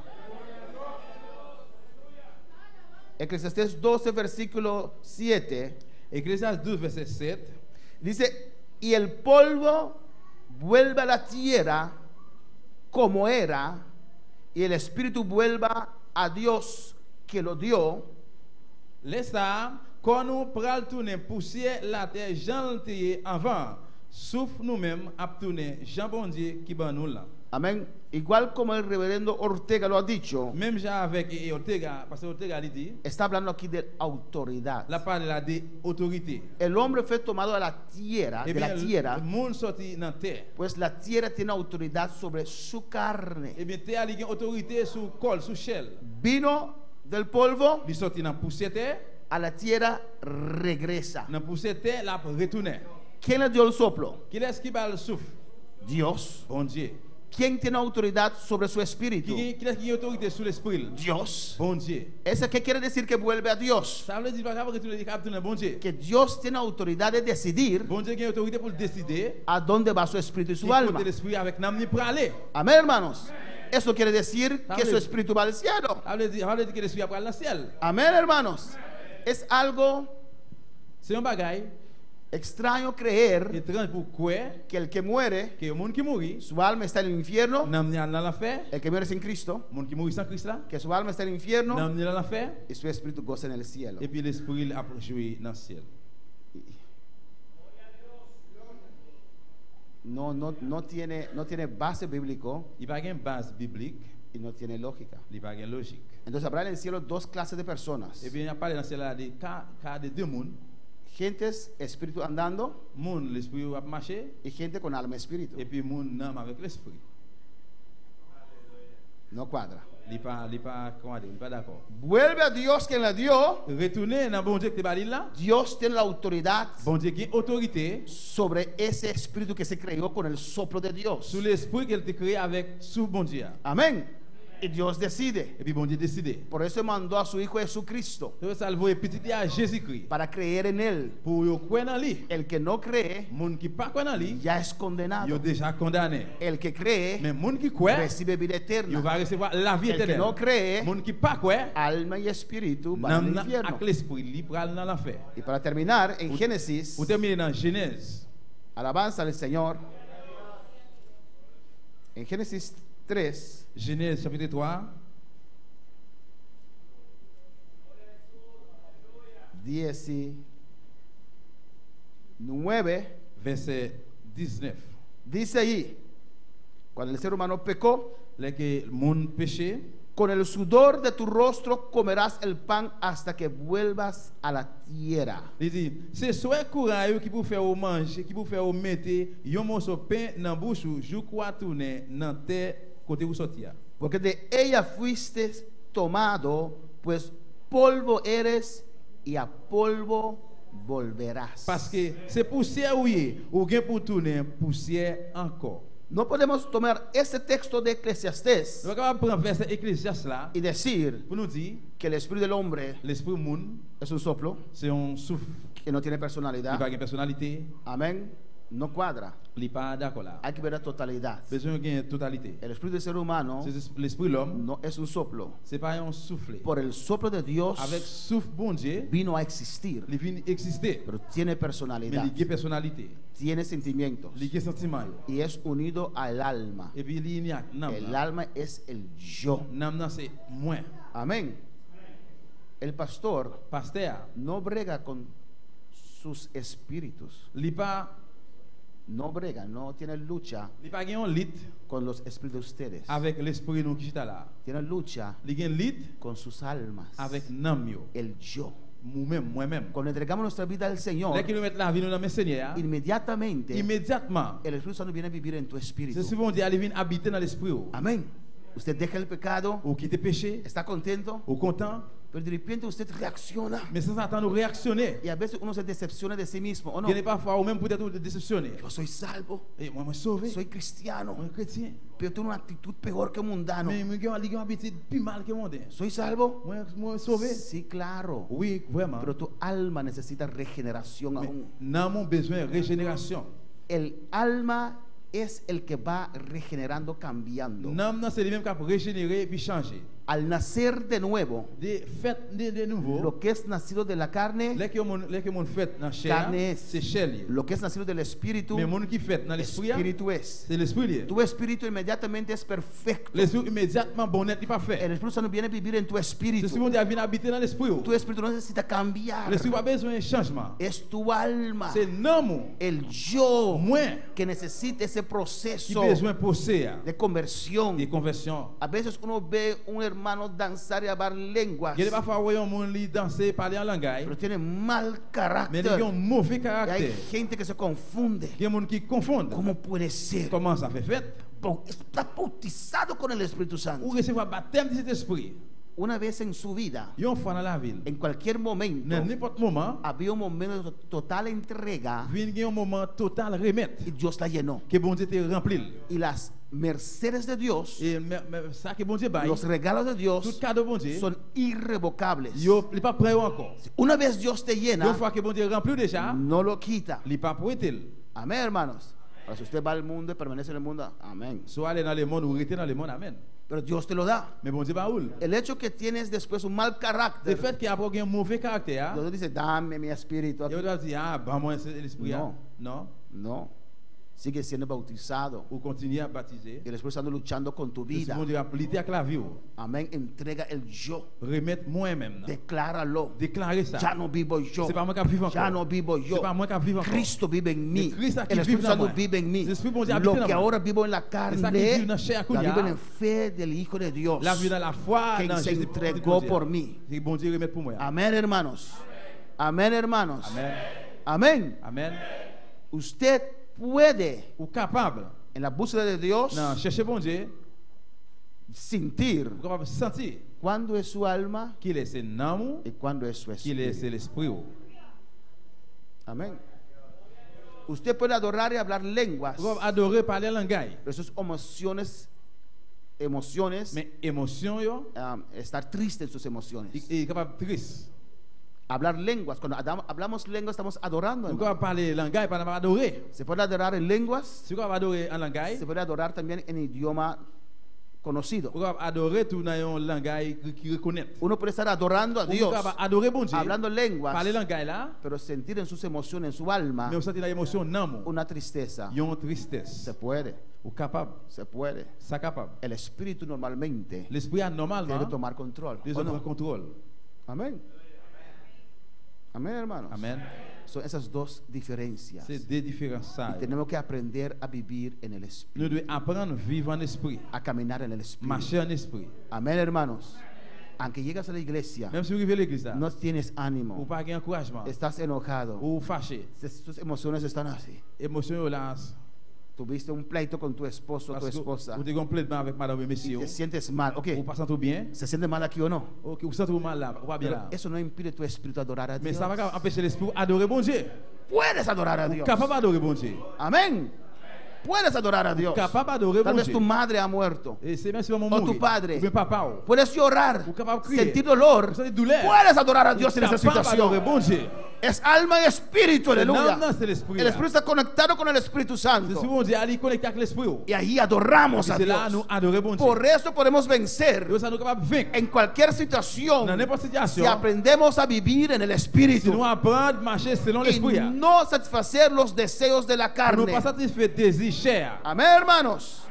Eclesiastés 12, versículo 7. Eklezyas 12, vèsè 7. Dice, y el polvo vuelve a la tierra como era, y el espíritu vuelva a Dios que lo dio. Lè sa a, kò nou pral tounen pousyè latè jan l te ye anvan an, souf nou menm ap tounen jan Bondye ki ban nou l lan. Amén. Igual como el reverendo Ortega lo ha dicho. Menm jan avèk Ortega, pastè Ortega li di. Está hablando aquí de autoridad. L ap pale la de otorite. El hombre fue tomado de la tierra, de la Ebyen, tierra. moun sòti nan tè. Pues la tierra tiene autoridad sobre su carne. Ebyen, tè a li gen otorite sou kò l, sou chè l. Vino del polvo. Li sòti nan pousyè tè. A la tierra regresa. Nan pousyè tè l ap retounen. ¿Quién le dio el soplo? Kilès ki ba l souf? Dios. Bondye. ¿Quién tiene autoridad sobre su espíritu? Kilès ki gen otorite sou lespri l? Dios. Bondye. ¿Eso qué quiere decir que vuelve a Dios? Sa vle di li pa kapab retounen, li kapab tounen Bondye. Que Dios tiene autoridad de decidir. Bondye gen otorite pou l deside. A dónde va su espíritu y su Ki alma. kote lespri avèk nanm ni prale. Amén, hermanos. Eso quiere decir Sa que vle su espíritu va al cielo. Sa vle di, sa vle di ke lespri a pral nan syèl. Amén, hermanos. Es algo Se yon bagay extraño creer etranj pou kwè que el que muere, ke yon moun ki mouri, su alma está en el infierno. Nanm ni al nan lanfè. El que muere sin Cristo, Moun ki mouri san Kris la, que su alma está en el infierno nanm ni nan lanfè, y su espíritu goza en el cielo. epi lespri l ap jwi nan syèl. No, no, no tiene, no tiene base bíblico Li pa gen baz biblik, y no tiene lógica. li pa gen lojik. Entonces habrá en el cielo dos clases de personas. Ebyen, y ap pale nan syèl la de ka, ka de de moun. Gentes espíritu andando Moun lespri yo ap mache. y gente con alma y espíritu. Epi moun nanm avèk lespri. No cuadra. Li pa, li pa, kòman di, li pa dakò. Vuelve a Dios quien la dio. Retounen nan Bondye ki te ba li l la. Dios tiene la autoridad Bondye gen otorite sobre ese espíritu que se creó con el soplo de Dios. sou lespri ke l te kreye avèk souf Bondye a. Amén. Y Dios decide. Epi Bondye deside. Por eso mandó a su Hijo Jesucristo Se pou sa l voye Pitit li a Jezikri. para creer en Él. Pou yo kwè nan li. El que no cree Moun ki pa kwè nan li, ya es condenado. yo deja kondane. El que cree Men moun ki kwè, recibe vida eterna. yo va resevwa lavi El que etènèl. no cree, Moun ki pa kwè, alma y espíritu van al nanm nan infierno. ak lespri li pral nan lanfè. Y para terminar, en Génesis, Pou tèmine nan Jenèz, alabanza al Señor. En Génesis 3, Jenèz chapitre 3, 19, vèsè 19. Dice allí, cuando el ser humano pecó, Lè ke moun peche, con el sudor de tu rostro comerás el pan hasta que vuelvas a la tierra. Li di, Se swè kouray ou ki pou fè ou manje, ki pou fè ou mete yon moso pen nan bouch ou jouk wa tounen nan tè kote ou sòti a. Porque de ella fuiste tomado, pues polvo eres y a polvo volverás. Paske se pousyè ou ye, ou gen pou tounen pousyè ankò. No podemos tomar este texto de Eclesiastés Nou pa kapab pran vèsè Eklezyas la y decir pou nou di que el espíritu del hombre lespri moun es un soplo se yon souf que no tiene li personalidad. pa gen pèsonalite. Amén. No cuadra. Li pa dakò la. Hay que ver la totalidad. Bezwen gen totalite. El espíritu del ser humano Se lespri lòm no es un soplo. se pa yon soufle. Por el soplo de Dios Avèk souf Bondye vino a existir. li vin egziste. Pero tiene Men personalidad. li gen pèsonalite. Tiene sentimientos. Li gen santiman yo. Y es unido al alma. Epi li ini ak nanm El nan. alma es el yo. Nanm nan se mwen. Amén. El pastor Pastè a no brega con sus espíritus. Li pa No brega, no tiene lucha Li pa gen yon lit con los espíritus de ustedes. avèk lespri nou ki chita la. Tiene lucha Li gen lit con sus almas. avèk nanm yo. El yo. Ou menm, mwen menm. Cuando entregamos nuestra vida al Señor, Lè ke nou mèt lavi nou nan men Senyè a, inmediatamente imedyatman, el Espíritu Santo viene a vivir en tu espíritu. se Espri Bondye a li vin abite nan lespri ou. Amén. Usted deja el pecado, Ou kite peche, está contento, ou kontan, pero de repente usted reacciona. men sanzatann ou reyaksyone. Y a veces uno se decepciona de sí mismo, ¿o no? Gen de pafwa ou menm poutèt ou desepsyone. Yo soy salvo, E mwen mwen sove, soy cristiano, mwen kretyen. pero tengo una actitud peor que mundano. Men mwen gen li gen yon abitid pi mal ke monden. ¿Soy salvo? Mwen mwen sove. Sí, claro. Wi, vrèman. Pero tu alma necesita regeneración Men aún. nanm ou bezwen rejenerasyon. El alma es el que va regenerando, cambiando. Nanm nan se li menm k ap rejenere epi chanje. Al nacer de nuevo, De fèt de, de nouvo, lo que es nacido de la carne, lè ke yon moun, lè ke moun fèt nan chè a, carne es. se chè li ye. Lo que es nacido del espíritu, Men moun ki fèt nan lespri a, espíritu es. se lespri li ye. Tu espíritu inmediatamente es perfecto. Lespri imedyatman bon nèt, li pafè. El Espíritu Santo viene a vivir en tu Se espíritu. Lespri Bondye a vin abite nan lespri ou. Tu espíritu no necesita cambiar. Lespri pa bezwen chanjman. Es tu alma, Se nanm ou, el yo, mwen, que necesita ese ki proceso bezwen pwosè a, de conversión. de konvèsyon. A veces uno ve un hermano danzar y hablar lenguas, Gen de pafwa ou wè yon moun li danse, pale an langay, pero tiene mal men li carácter. gen yon move Y hay karaktè. gente que se confunde. Gen moun ki konfonn. ¿Cómo puede ser? Kòman sa fè fèt? Está bautizado con el Espíritu Santo. Ou resevwa batèm di Sentespri. Una vez en su vida, Yon fwa nan lavi l, en cualquier momento, nan nenpòt moman, había un momento de total entrega vin gen yon moman total remèt, y Dios la llenó. ke Bondye te ranpli l. Y las mercedes de Dios, E mè, mè, sa ke Bondye bay, los regalos de Dios, tout kado Bondye, son irrevocables. yo, li pa pran yo ankò. Una vez Dios te llena, Yon fwa ke Bondye ranpli w deja, no lo quita. li pa pou wete l. Amén, hermanos. Ahora, si usted va al mundo y permanece en el mundo, amén. Si w ale nan lemonn ou rete nan lemonn, amèn. Pero Dios te lo da. Men Bondye ba ou l. El hecho que tienes después un mal De carácter, fèt ke apre ou gen move karaktè a, Dios dice, dame mi espíritu. yo ta di, ah, ban mwen se lespri a. Non. Non. No. Sigue siendo bautizado. Ou kontinye ap batize. Y el Espíritu Santo luchando con tu Lespri vida. Bondye ap lite ak lavi ou. Amén. Entrega el yo. Remèt mwen menm nan. Decláralo. Deklare sa. Ya no vivo yo. Se pa mwen k ap viv ankò. Ya no vivo yo. Se pa mwen k ap viv ankò. Cristo vive en mí. Se Kris la ki El viv Espíritu nan Santo mwen. vive en mí. Lespri Bondye Lo abite nan que mwen. ahora vivo en la Se sa carne, ki viv nan chè a la kounye vivo a. en fe del Hijo de Dios. L ap viv nan lafwa Quien nan se Jezi Pitit entregó Bondye. por mí. Se Bondye remèt pou mwen. Amén, hermanos. Amén, hermanos. Amèn. Amén. Amèn. Usted puede, Ou kapab, en la búsqueda de Dios, nan chèche Bondye, sentir ou kapab santi cuándo es su alma ki lè se nanm ou, y cuándo es su ki lè se espíritu. lespri ou. Amén. Usted puede adorar y hablar lenguas, Ou kapab adore pale langay. pero sus emociones, emociones, Men emosyon yo, estar triste en sus emociones. i kapab tris. Hablar lenguas, cuando hablamos lenguas estamos adorando. Ou hermano. kapab pale langay pandan n ap adore. Se puede adorar en lenguas, Si ou kapab adore an langay, se puede adorar también en idioma conocido. ou kapab adore tou nan yon langay ki rekonèt. Uno puede estar adorando a Ou Dios, kapab adore Bondye, hablando lenguas, pale langay la, pero sentir en sus emociones, en su alma, men ou santi nan emosyon nanm ou, una tristeza. yon tristès. Se puede, Ou kapab, se puede. sa kapab. El espíritu normalmente Lespri a tiene que nòmalman, tomar control. ¿o bezwen no? pran kontwòl. Amén. Amén, hermanos. Amèn. Son esas dos diferencias. Se de diferans sa Y yo. tenemos que aprender a vivir en el Nou Espíritu, dwe aprann viv an espri, a caminar en el Espíritu. mache an espri. Amén, hermanos. Aunque llegas a la iglesia, Menm si ou rive legliz la, no tienes ánimo, ou pa gen ankourajman, estás enojado, ou fache, tus emociones están así. emosyon yo la, Tuviste un pleito con tu esposo o tu paske esposa ou te gen pledman avèk madame ou y mesye te ou, sientes mal. Ok, ou pa santi ou byen, ¿se siente mal aquí o no? ok, ou santi ou mal la, ou pa byen Pero la. eso no impide tu espíritu adorar a Men Dios. sa pa ka anpeche lespri ou adore Bondye. Puedes adorar a Ou Dios. kapab adore Bondye. Amén. Puedes adorar a Dios. Kapab adore Tal vez Bondye. tu madre ha muerto. E se menm si manman O mouri, tu padre. ou byen papa ou, Puedes llorar, Ou kapab kriye. sentir dolor. Ou santi doulè. Puedes adorar a Dios Ou en esa kapab adore situación. Bondye. Es alma y espíritu, Se aleluya. nanm nan, se lespri El a. espíritu está conectado con el Espíritu Se Santo. si Bondye a li konekte ak lespri ou. Y ahí adoramos E a se la Dios. nou adore Bondye. Por eso podemos vencer Yo sa nou kapab venk. en cualquier situación Nan nenpòt si sitiyasyon, aprendemos a vivir en el si Espíritu nou aprann mache selon y lespri a. no satisfacer los deseos de la Pou nou carne. pa satisfè dezi chè a. Amén, hermanos.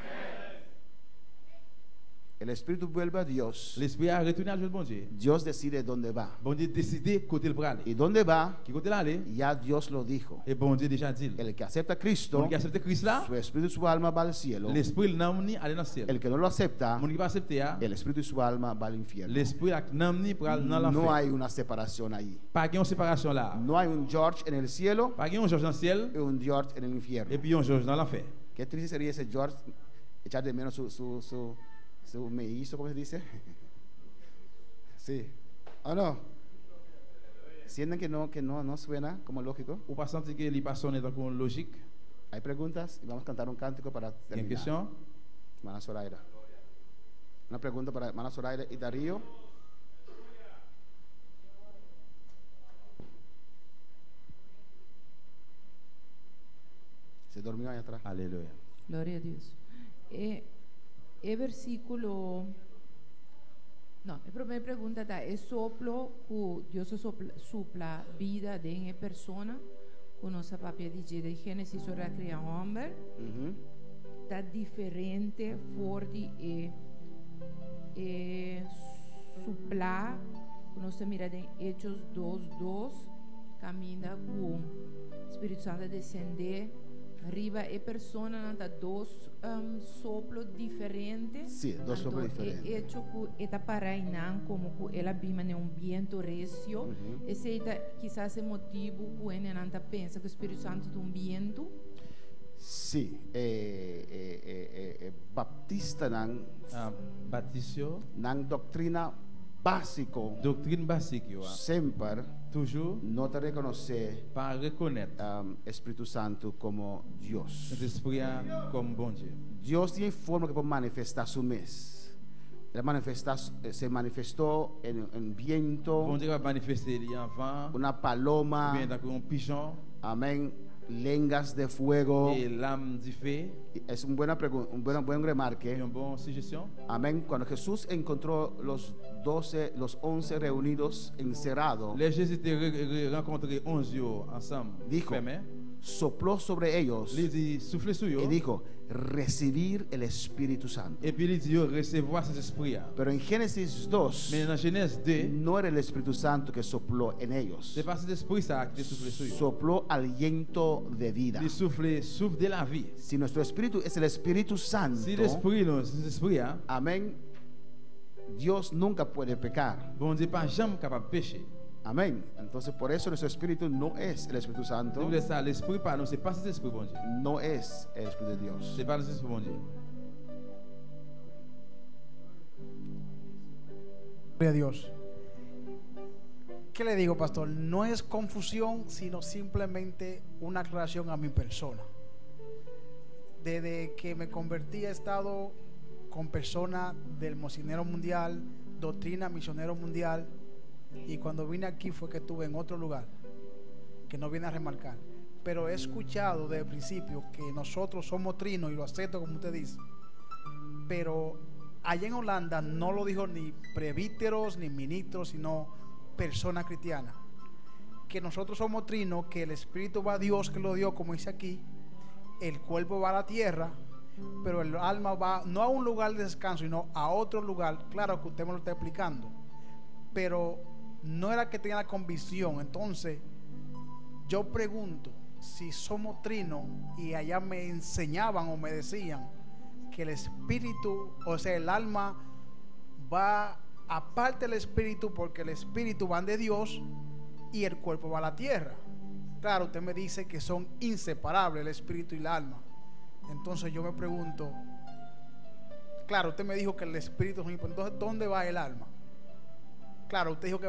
El espíritu vuelve a Dios. Lespri a retounen al jwenn Bondye. Dios decide dónde va. Bondye deside kote l prale. ¿Y dónde va? Ki kote l ale? Ya Dios lo dijo. E Bondye deja di l. El que acepta a Cristo, Moun ki asepte Kris la, su espíritu y su alma va al cielo. lespri l nanm ni ale nan syèl. El que no lo acepta, Moun ki pa asepte a, el espíritu y su alma va al infierno. lespri ak nanm ni pral nan No lanfè. hay una separación ahí. Pa gen yon separasyon la a. No hay un George en el cielo Pa gen yon Jòj nan syèl y un George en el infierno. epi yon Jòj nan lanfè. Qué triste sería ese George echar de menos su, su, su, su mellizo, ¿cómo se dice? Sí. ¿O no? Sienten que no, que no, no suena como lógico. Ou pa santi ke li pa sonnen tankou yon lojik? Hay preguntas y vamos a cantar un cántico para Gen terminar. kesyon? Hermana Zoraida. Una pregunta para hermana Zoraida y Darío. Se durmió ahí atrás. Aleluya. Gloria a Dios. E, e versíkulo. No, e promé pregunta ta: e soplo ku Dios sopla, supla bida den e persona, ku nos a papia di dje den Génesis ora a kria hòmber, Ujú. ta diferente for di e e supla ku nos ta mira den Hechos 2:2, kaminda ku Spiritu Santu a desendé riba e personanan, ta dos soplo diferente. Sí, dos soplo Anto, e diferente. hecho ku e ta para einan komo ku el a bin manera un biento recio, esei ta kisas e motibu ku hendenan ta pensa ku Spiritu Santu ta un bientu. Sí, e, e, e, e, e baptistanan, Ah, Batis yo. nan doktrina básiko. Doktrin basik yo a. Semper. Toujou. No ta rekonosé. Pa rekonèt. Espíritu Santu komo Dios. Sentespri a kòm Bondye. Dios tin e forma ku por manifestá su mes. El a manifestá, se manifestó en un viento. Bondye kapab manifeste li an van. Una paloma. Oubyen tankou yon pijon. Amén. Lengas de fuego. E lam dife. Es un buena pregunta, un buen, buen remarque. Yon bon sijesyon. Amén. Cuando Jesús encontró los 12, los 11 reunidos encerrados, Lè Jezi te rankontre 11 yo ansanm, dijo, fèmen, sopló sobre ellos li di, soufle sou yo, y dijo, recibir el Espíritu Santo. epi li di yo, resevwa Sentespri a. Pero en Génesis 2, Men nan Jenèz 2, no era el Espíritu Santo que sopló en ellos. se pa Sentespri sa a ki te soufle sou yo. Sopló aliento de vida. Li soufle souf de lavi. Si nuestro espíritu es el Espíritu Santo, Si lespri nou se Sentespri a, amén, Dios nunca puede pecar. Bondye pa janm kapab peche. Amén. Entonces, por eso nuestro espíritu no es el Espíritu Santo. Se poutèt sa, lespri pa nou se pa Sentespri Bondye. No es el Espíritu de Dios. Se pa Sentespri Bondye. Gloria a Dios. ¿Qué le digo, pastor? No es confusión, sino simplemente una aclaración a mi persona. Desde que me convertí he estado con personas del Misionero Mundial, Doctrina Misionero Mundial, y cuando vine aquí fue que estuve en otro lugar, que no viene a remarcar. Pero he escuchado desde el principio que nosotros somos trinos, y lo acepto como usted dice, pero allá en Holanda no lo dijo ni presbíteros ni ministros, sino personas cristianas. Que nosotros somos trinos, que el espíritu va a Dios que lo dio, como dice aquí, el cuerpo va a la tierra, pero el alma va no a un lugar de descanso, sino a otro lugar. Claro que usted me lo está explicando, pero no era que tenía la convicción. Entonces, yo pregunto si somos trinos, y allá me enseñaban o me decían que el espíritu, o sea, el alma va aparte del espíritu, porque el espíritu va de Dios y el cuerpo va a la tierra. Claro, usted me dice que son inseparables el espíritu y el alma. Entonces yo me pregunto, claro, usted me dijo que el espíritu es un imp-, entonces, ¿dónde va el alma? Claro, usted dijo que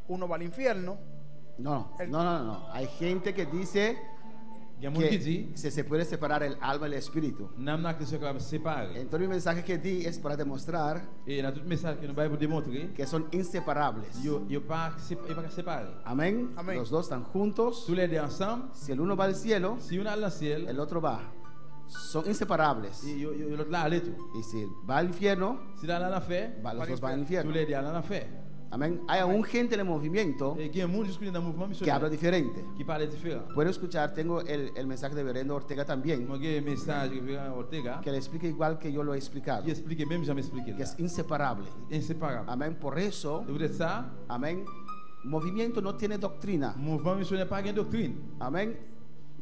uno va al infierno. No, El no, no, no. Hay gente que dice Gen moun que ki di, se puede separar el alma y el espíritu. Nanm nan ak lespri kapab separe. Entonces mi mensaje que di es para demostrar E nan tout mesaj ke nou bay pou demontre que son inseparables. yo, yo pa sep-, yo pa ka separe. Amén. Amén. Los dos están juntos. Tou le de ansanm. Si el uno va al cielo, si youn al nan syèl, el otro va. Son inseparables. E yo, yo, yo lòt la ale tou. Y si va al infierno, Si l al nan lanfè, va, los dos van al infierno. Tou le de al nan lanfè. Amén. Hay aún gente en el movimiento E gen moun jiskounye nan mouvman que misyonè habla diferente. ki pale diferan. Puedo escuchar, tengo el, el mensaje de Reverendo Ortega también, Mwen gen mesaj Reverend Ortega que le explica igual que yo lo he explicado, ki esplike menm jan m esplike que la. es inseparable. Enseparab. Amén. Por eso, E poutèt sa, amén, movimiento no tiene doctrina. mouvman misyonè pa gen doktrin. Amén.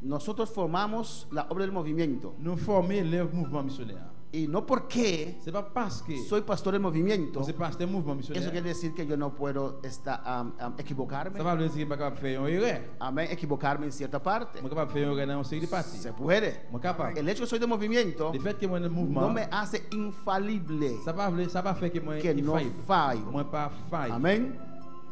Nosotros formamos la obra del movimiento. Nou fòme lèv mouvman misyonè a. Y no porque Se pa paske soy pastor del movimiento, mwen se pastè mouvman eso misyonè, quiere decir que yo no puedo esta- am, am, equivocarme. sa pa vle di ke m pa kapab fè yon erè. Amén. Equivocarme en cierta parte. Mwen kapab fè yon erè nan yon seri de pati. Se puede. Mwen kapab. El hecho que soy de movimiento Le fèt ke mwen nan no mouvman, me hace infalible, sa pa vle, sa pa fè ke mwen que no infayib. fallo. Mwen pa fay. Amén.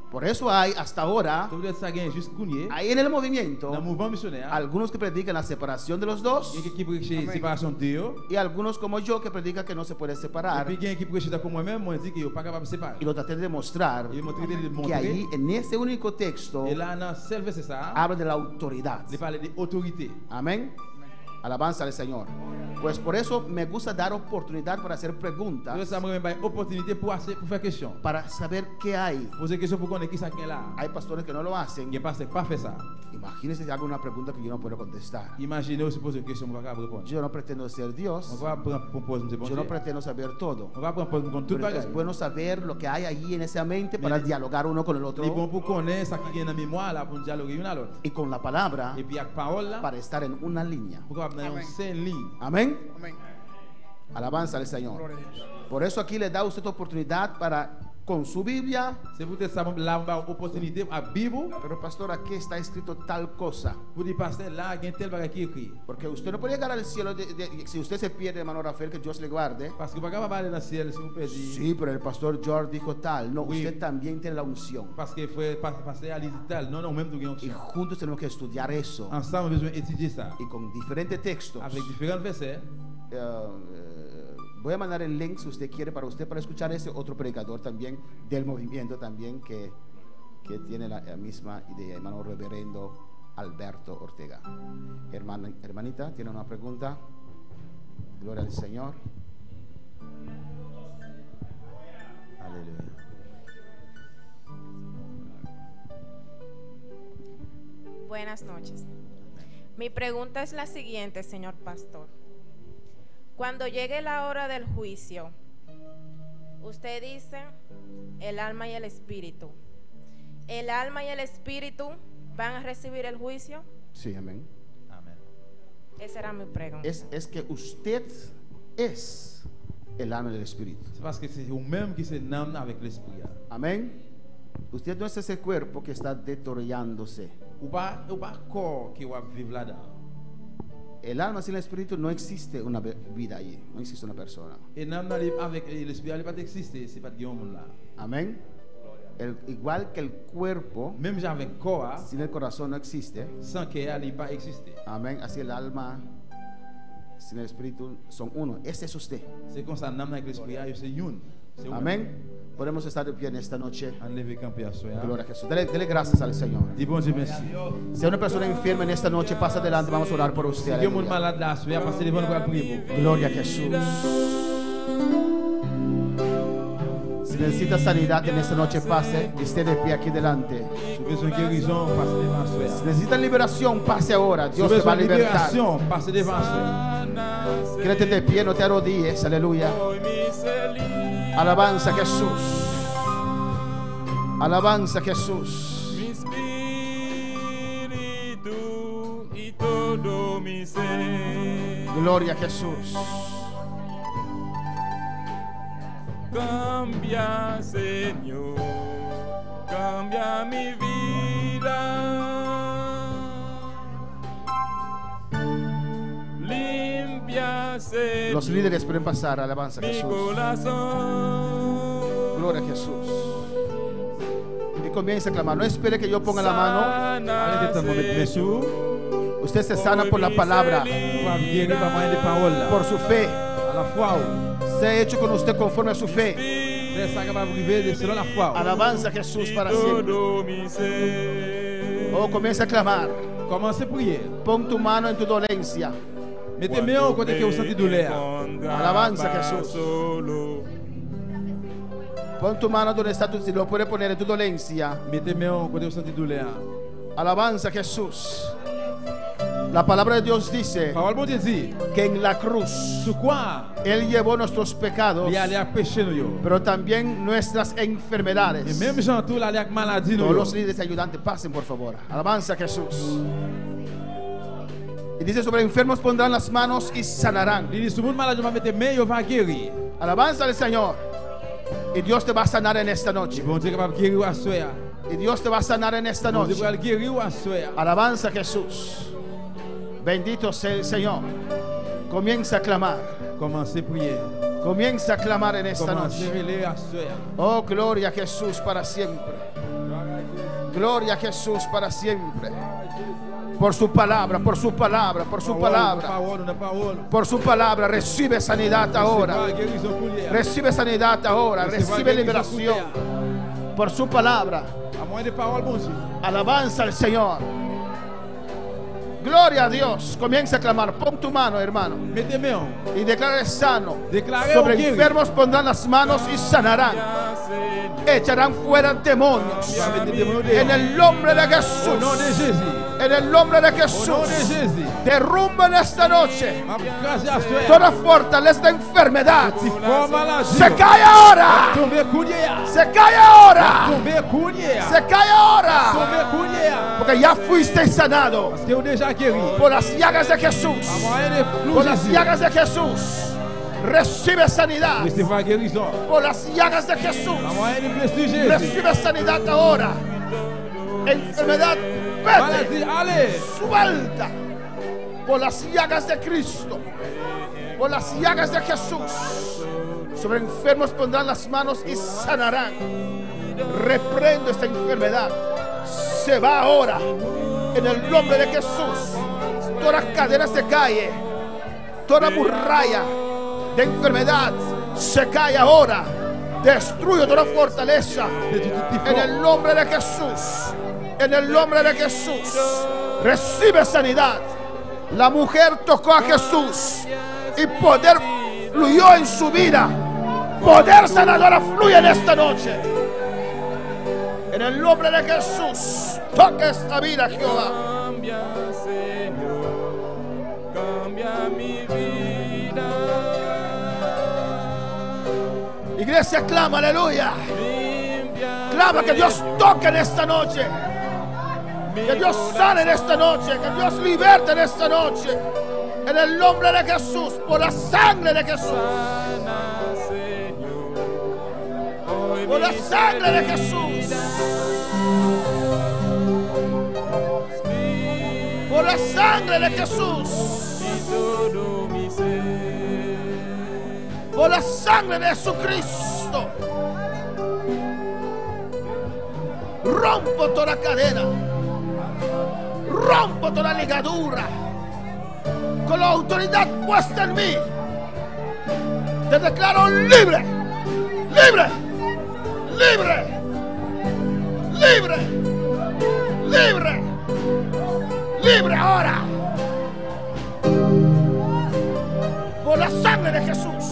Por eso hay hasta ahora, Se poutèt sa gen jiskounye, ahí en el movimiento, nan mouvman misyonè a, algunos que predican la separación de los dos gen ki preche separasyon de yo, y algunos como yo que predican que no se puede separar. epi gen ki preche tankou mwen menm, mwen di ke yo pa kapab separe. Y lo traté de demostrar E mwen trete de que montre, ahí en ese único texto e la nan sèl vèsè sa, habla de la autoridad. li pale de otorite. Amén. Alabanza al Señor. Pues por eso me gusta dar oportunidad para hacer preguntas, Poutèt sa mwen renmen bay opòtinite pou ase, pou fè kesyon. para saber qué hay. Poze kesyon pou konnen ki sa gen la. Hay pastores que no lo hacen. Gen pastè pa fè sa. Imagínense si hago una pregunta que yo no puedo contestar. Imajine ou si poze kesyon mwen pa kapab reponn. Yo no pretendo ser Dios. Mwen pa pran pran pòz mwen se bon Yo no Dye. pretendo saber todo. Mwen pa pran pòz mwen konn tout Pero es bagay. bueno saber lo que hay allí en esa mente para Mais- dialogar uno con el Li otro bon pou konnen sa ki gen nan memwa la pou nou dyaloge youn a lòt. y con la palabra Epi ak pawòl la, para estar en una línea. pou kapab nan yon sèl liy. Amén. Amén. Alabanza al Señor. Gloria a Dios. Por eso aquí le da usted oportunidad para con su Biblia. Se poutèt sa mwen la mwen ba opòtinite ak Bib ou, Pero pastor, aquí está escrito tal cosa. pou di pastè la gen tèl bagay ki ekri. Porque usted no puede llegar al cielo de- de- si usted se pierde, hermano Rafael, que Dios le guarde. Paske ou pa kapab ale nan syèl si ou pèdi. Sí, pero el pastor George dijo tal. No, Oui. usted también tiene la unción. Paske frè pas- pastè a li di tal. Non, non, ou menm tou gen Y onksyon. juntos tenemos que estudiar eso. Ansanm nou bezwen etidye sa. Y con diferentes textos. Avèk diferan vèsè. Voy a mandar el link si usted quiere para usted para escuchar ese otro predicador también del movimiento también que, que tiene la, la misma idea, hermano reverendo Alberto Ortega. Hermana, hermanita, tiene una pregunta. Gloria al Señor. Aleluya. Buenas noches. Mi pregunta es la siguiente, señor pastor. Cuando llegue la hora del juicio, usted dice el alma y el espíritu. ¿El alma y el espíritu van a recibir el juicio? Sí, amén. Amén. Esa era mi pregunta. Es que usted es el alma del espíritu. Se paske se ou menm ki se nanm avèk lespri a. Amén. Usted no es ese cuerpo que está deteriorándose. Ou pa, ou pa kò ke w ap viv ladan. El alma sin el espíritu no existe una vida allí, no existe una persona. E nanm nan li avèk e lespri a li pat eksiste, se pat gen yon moun la. Amén. El- igual que el cuerpo, Menm jan avèk kò a, sin el corazón no existe. san kè a li pa eksiste. Amén. Así el alma sin el espíritu son uno. Ese es usted. Se konsa nanm nan ak lespri a, yo se youn. Se ou menm. Amén. Podemos estar de pie en esta noche. An leve kanpe aswè a. Gloria a Jesús. Dele, dele gracias al Señor. Di bon Dye mèsi. Si hay una persona enferma en esta noche, pasa adelante. Vamos a orar por usted. Si gen moun Aleluya. malad la aswè a, pase devan nou pral priye pou. Gloria a Jesús. Si necesita sanidad en esta noche, pase y esté de pie aquí delante. Si ou bezwen gerizon, pase devan aswè a. Si necesita liberación, pase ahora. Si Dios ou te va a bezwen libertar. liberasyon, pase devan aswè a. Quédate de pie, no te arrodilles. Aleluya. Alabanza a Jesús. Alabanza a Jesús. Mi espíritu y todo mi ser. Gloria a Jesús. Cambia, Señor, cambia mi vida. Limpia, Señor, Los líderes pueden pasar. Alabanza a mi Jesús. corazón. Gloria a Jesús. Y comienza a clamar. No espere que yo ponga la mano. Ale detan mwen met men sou. Usted se sana por la palabra, Ou ap geri pa mwayen de pawòl la. por su fe. A la fwa ou. Sea hecho con usted conforme a su fe. Fè sa kapab rive de selon la fwa ou. Alabanza a Jesús para siempre. Todo mi ser. Oh, comienza a clamar. Kòmanse priye. Pon tu mano en tu dolencia. Mete men ou kote ke ou santi doulè a. Alabanza a Jesús. Solo. Pon tu mano donde está tu, si lo puedes poner en tu dolencia. Mete men ou kote ou santi doulè a. Alabanza a Jesús. La palabra de Dios dice Pawòl Bondye di, que en la cruz Sou kwa a, Él llevó nuestros pecados, li ale ak peche nou yo. pero también nuestras enfermedades. Men menm jan tou, l ale ak maladi nou Todos yo. los líderes y ayudantes pasen, por favor. Alabanza a Jesús. Y dice, sobre enfermos pondrán las manos y sanarán. Li di, Sou moun malad yo va mete men, yo va geri. Alabanza al Señor. Y Dios te va a sanar en esta noche. E Bondye kapab geri ou aswè a. Y Dios te va a sanar en esta Bondye noche. pral geri ou aswè a. Alabanza a Jesús. Bendito sea el Señor. Comienza a clamar. Kòmanse priye. Comienza a clamar en esta Kòmanse noche. rele aswè a. Oh, gloria a Jesús para siempre. Gloria a Jesús para siempre. Por su palabra, por su palabra, por su Pawòl, palabra. pawòl, nan pawòl. Por su palabra, recibe sanidad ahora. Resevwa gerizon koulye a. Recibe sanidad ahora. Resevwa Recibe gerizon liberación. koulye Por su palabra. a. A mwayen de pawòl Bondye. Alabanza al Señor. Gloria a Dios. Comienza a clamar. Pon tu mano, hermano. Mete men ou. Y declara sano. Deklare Sobre ou geri. enfermos pondrán las manos y sanarán. Echarán fuera demonios. Yo va mete demon yo deyò. En el nombre de O Jesús. non de Jezi. En el nombre de O non de Jesús. Jezi. Derrumba en esta noche M ap kraze aswè a. toda fortaleza de enfermedad. Ti fò maladi Se yo. cae ahora. Tonbe kounye a. Se cae ahora. Tonbe kounye a. Se cae ahora. Tonbe kounye a. Porque ya fuiste sanado Paske ou deja geri. por las llagas de Jesús. A mwayen de klou Por las Jezi. llagas de Jesús. Recibe sanidad. Resevwa gerizon. Por las llagas de Jesús. A mwayen de blesi Jezi. Recibe sanidad ahora. Enfermedad, vete. Maladi, ale. Suelta. Por las llagas de Cristo. Por las llagas de Jesús. Sobre enfermos pondrán las manos y sanarán. Reprendo esta enfermedad. Se va ahora. En el nombre de Jesús. Toda cadena se cae. Toda muralla de enfermedad se cae ahora. Destruyo toda fortaleza. De tout ti En fò. el nombre de Jesús. En el nombre de Jesús. Recibe sanidad. La mujer tocó a Jesús y poder fluyó en su vida. Poder sanadora fluye en esta noche. En el nombre de Jesús. Toca esta vida, Jehová. Cambia, Señor, cambia mi vida. Iglesia, clama, aleluya. Limpia, Clama que Dios Señor, toque en esta noche. mi Que Dios sane en esta noche. Que Dios liberte en esta noche. En el nombre de Jesús. Por la sangre de Jesús. Sana, Señor, hoy Por la mis sangre de Jesús. Por la sangre de Jesús. y todo mi ser. Por la sangre de Jesucristo. Rompo toda cadena. Rompo toda ligadura. Con la autoridad puesta en mí. Te declaro libre. Libre. Libre. Libre. Libre. Libre ahora. Por la sangre de Jesús.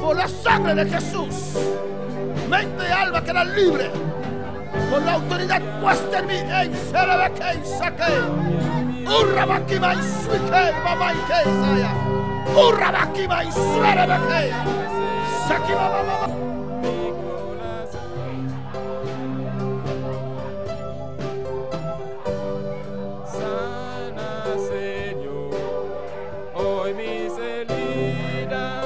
Por la sangre de Jesús. Mente y alma quedan libre. Con la autoridad puesta en mí. En Serebeke Sake. Urrabakima y Suike. Mamaike Saya. Urrabakima y Suerebeke. Sakima Mama. Mi corazón. Sana, Señor, hoy mis heridas.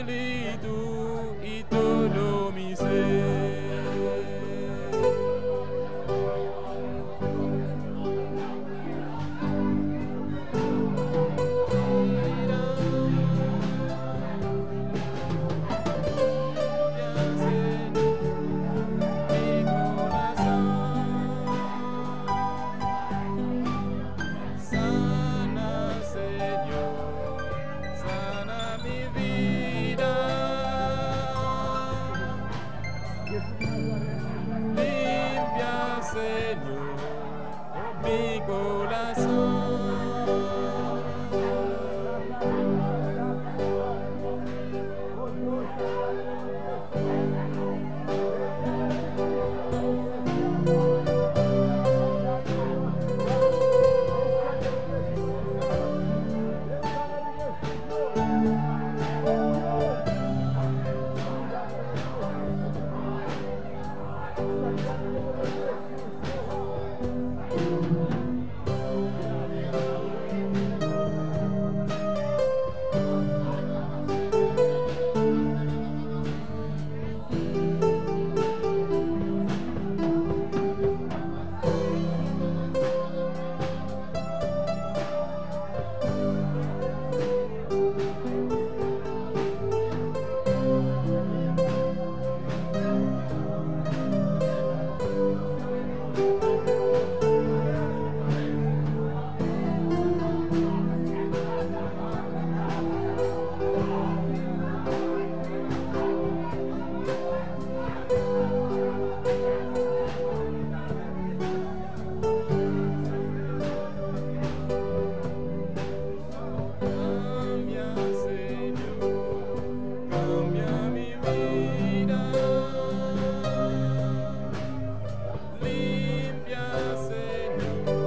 Espíritu y todo mi ser. Limpia, Señor, mi corazón.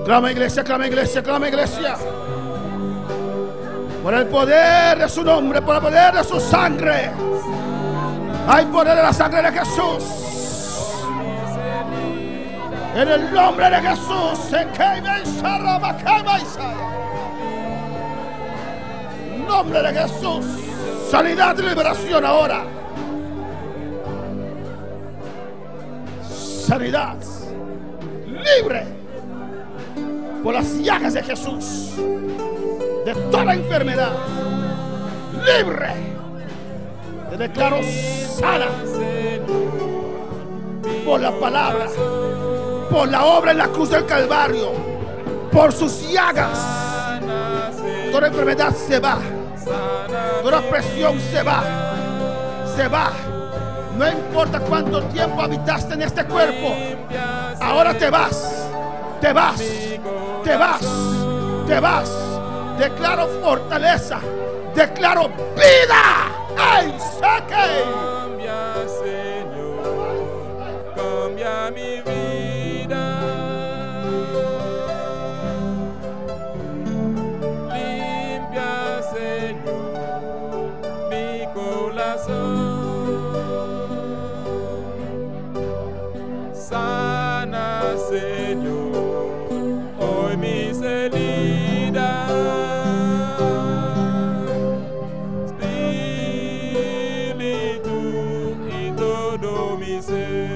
Clama iglesia, clama iglesia, clama iglesia. Por el poder de su nombre, por el poder de su sangre. Hay poder de la sangre de Jesús. En el nombre de Jesús, se Nombre de Jesús. Sanidad y liberación ahora. Sanidad. Libre. Por las llagas de Jesús. De toda enfermedad. Libre. Te declaro sana. Por la palabra. Por la obra en la cruz del Calvario. Por sus llagas. Toda enfermedad se va. Toda presión se va. Se va. No importa cuánto tiempo habitaste en este cuerpo. Ahora te vas. Te vas. Te vas. Te vas. Declaro fortaleza. Declaro vida. ¡Ay, saque! Cambia, Señor, cambia mi vida. Limpia, Señor, mi corazón. Sana, Señor, hoy mis heridas. Espíritu y todo mi ser.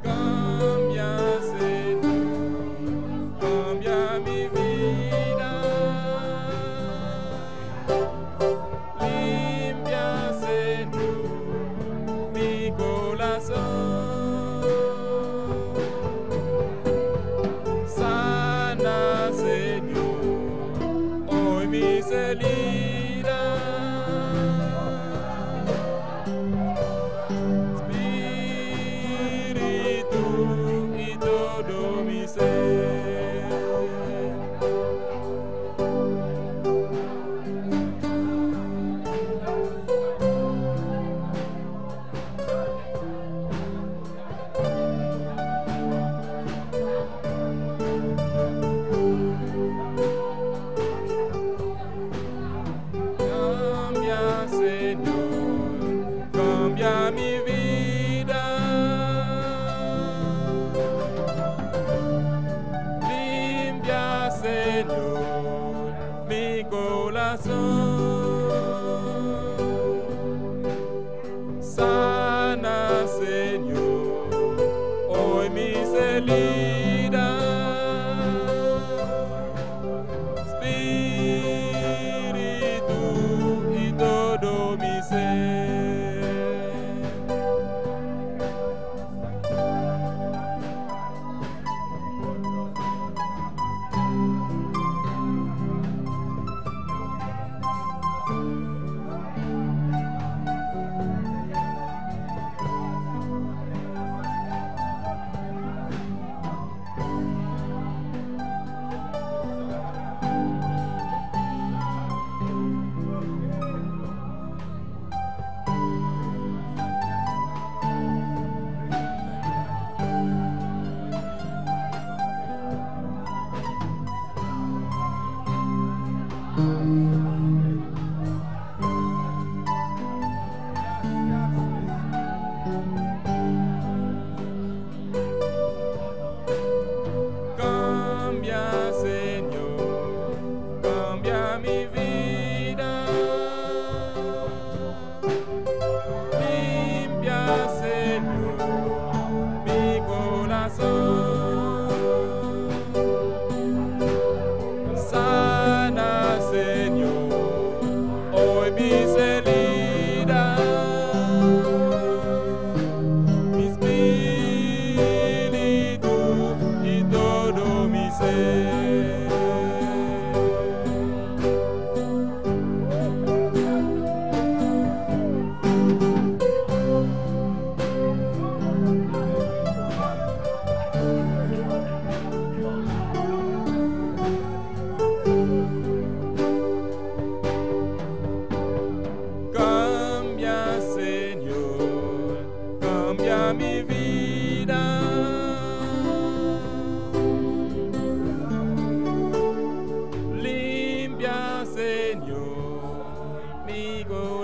Cambia, Señor, cambia mi vida. Limpia, Señor, mi corazón. Sana, Señor, hoy mis heridas. Espíritu y todo mi ser. Cambia, Señor, cambia mi vida. Limpia, Señor, mi corazón. Sana, Señor, hoy mis heridas. Espíritu y todo mi ser.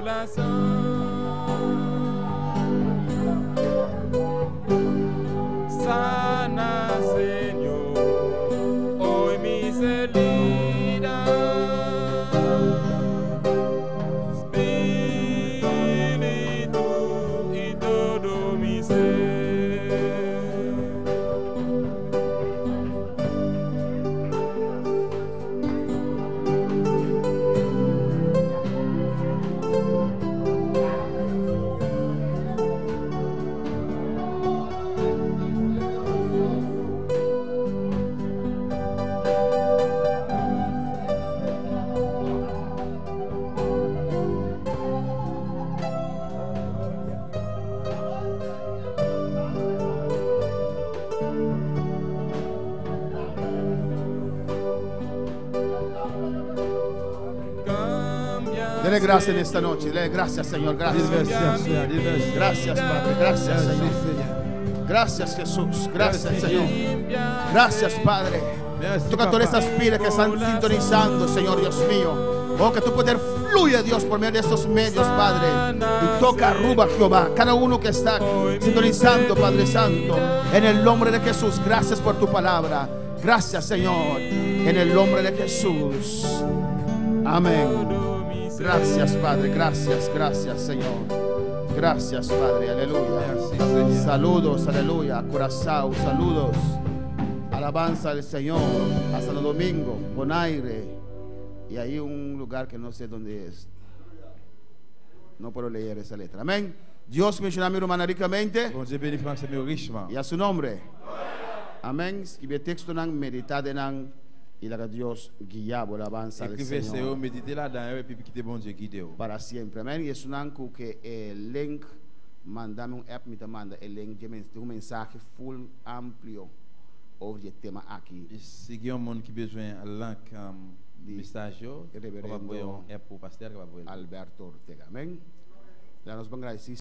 corazón. Sana, Señor, hoy mis heridas. Espíritu y todo mi ser. Dele gracias en esta noche. Dele gracias, Señor. Gracias. Dile gracias, Señor. Dile gracias. Gracias, Padre. Gracias, Merci, Señor. Gracias, Jesús. Gracias, Señor. Señor. Gracias, Padre. Merci, Toca todas papá. esas vidas que están sintonizando, Señor Dios mío. Oh, que tu poder fluya, Dios, por medio de estos medios, Padre. Y toca Aruba, Jehová. Cada uno que está sintonizando, Padre Santo. En el nombre de Jesús, gracias por tu palabra. Gracias, Señor. En el nombre de Jesús. Amén. Gracias, Padre. Gracias, gracias, Señor. Gracias, Padre. Aleluya. Saludos, aleluya. Curazao, saludos. Alabanza al Señor. Hasta el domingo, con aire. Y hay un lugar que no sé dónde es. No puedo leer esa letra. Amén. Dios menciona a mi hermana ricamente. Y a su nombre. Amén. Escribe texto nan, meditade nan. Y la que Dios guía por alabanza al Ekri vèsè Señor. yo, medite ladan yo, epi kite Bondye gide ou. Para siempre. Amén. Y es un anco que el link, mandame un app, me te manda el link, de un mensaje full amplio over el tema aquí. Si gen yon moun ki bezwen link mesaj yo, El on va reverendo voye yon app pou pasteur ki va voye. Alberto Ortega. Amén. Ya nos van a decir.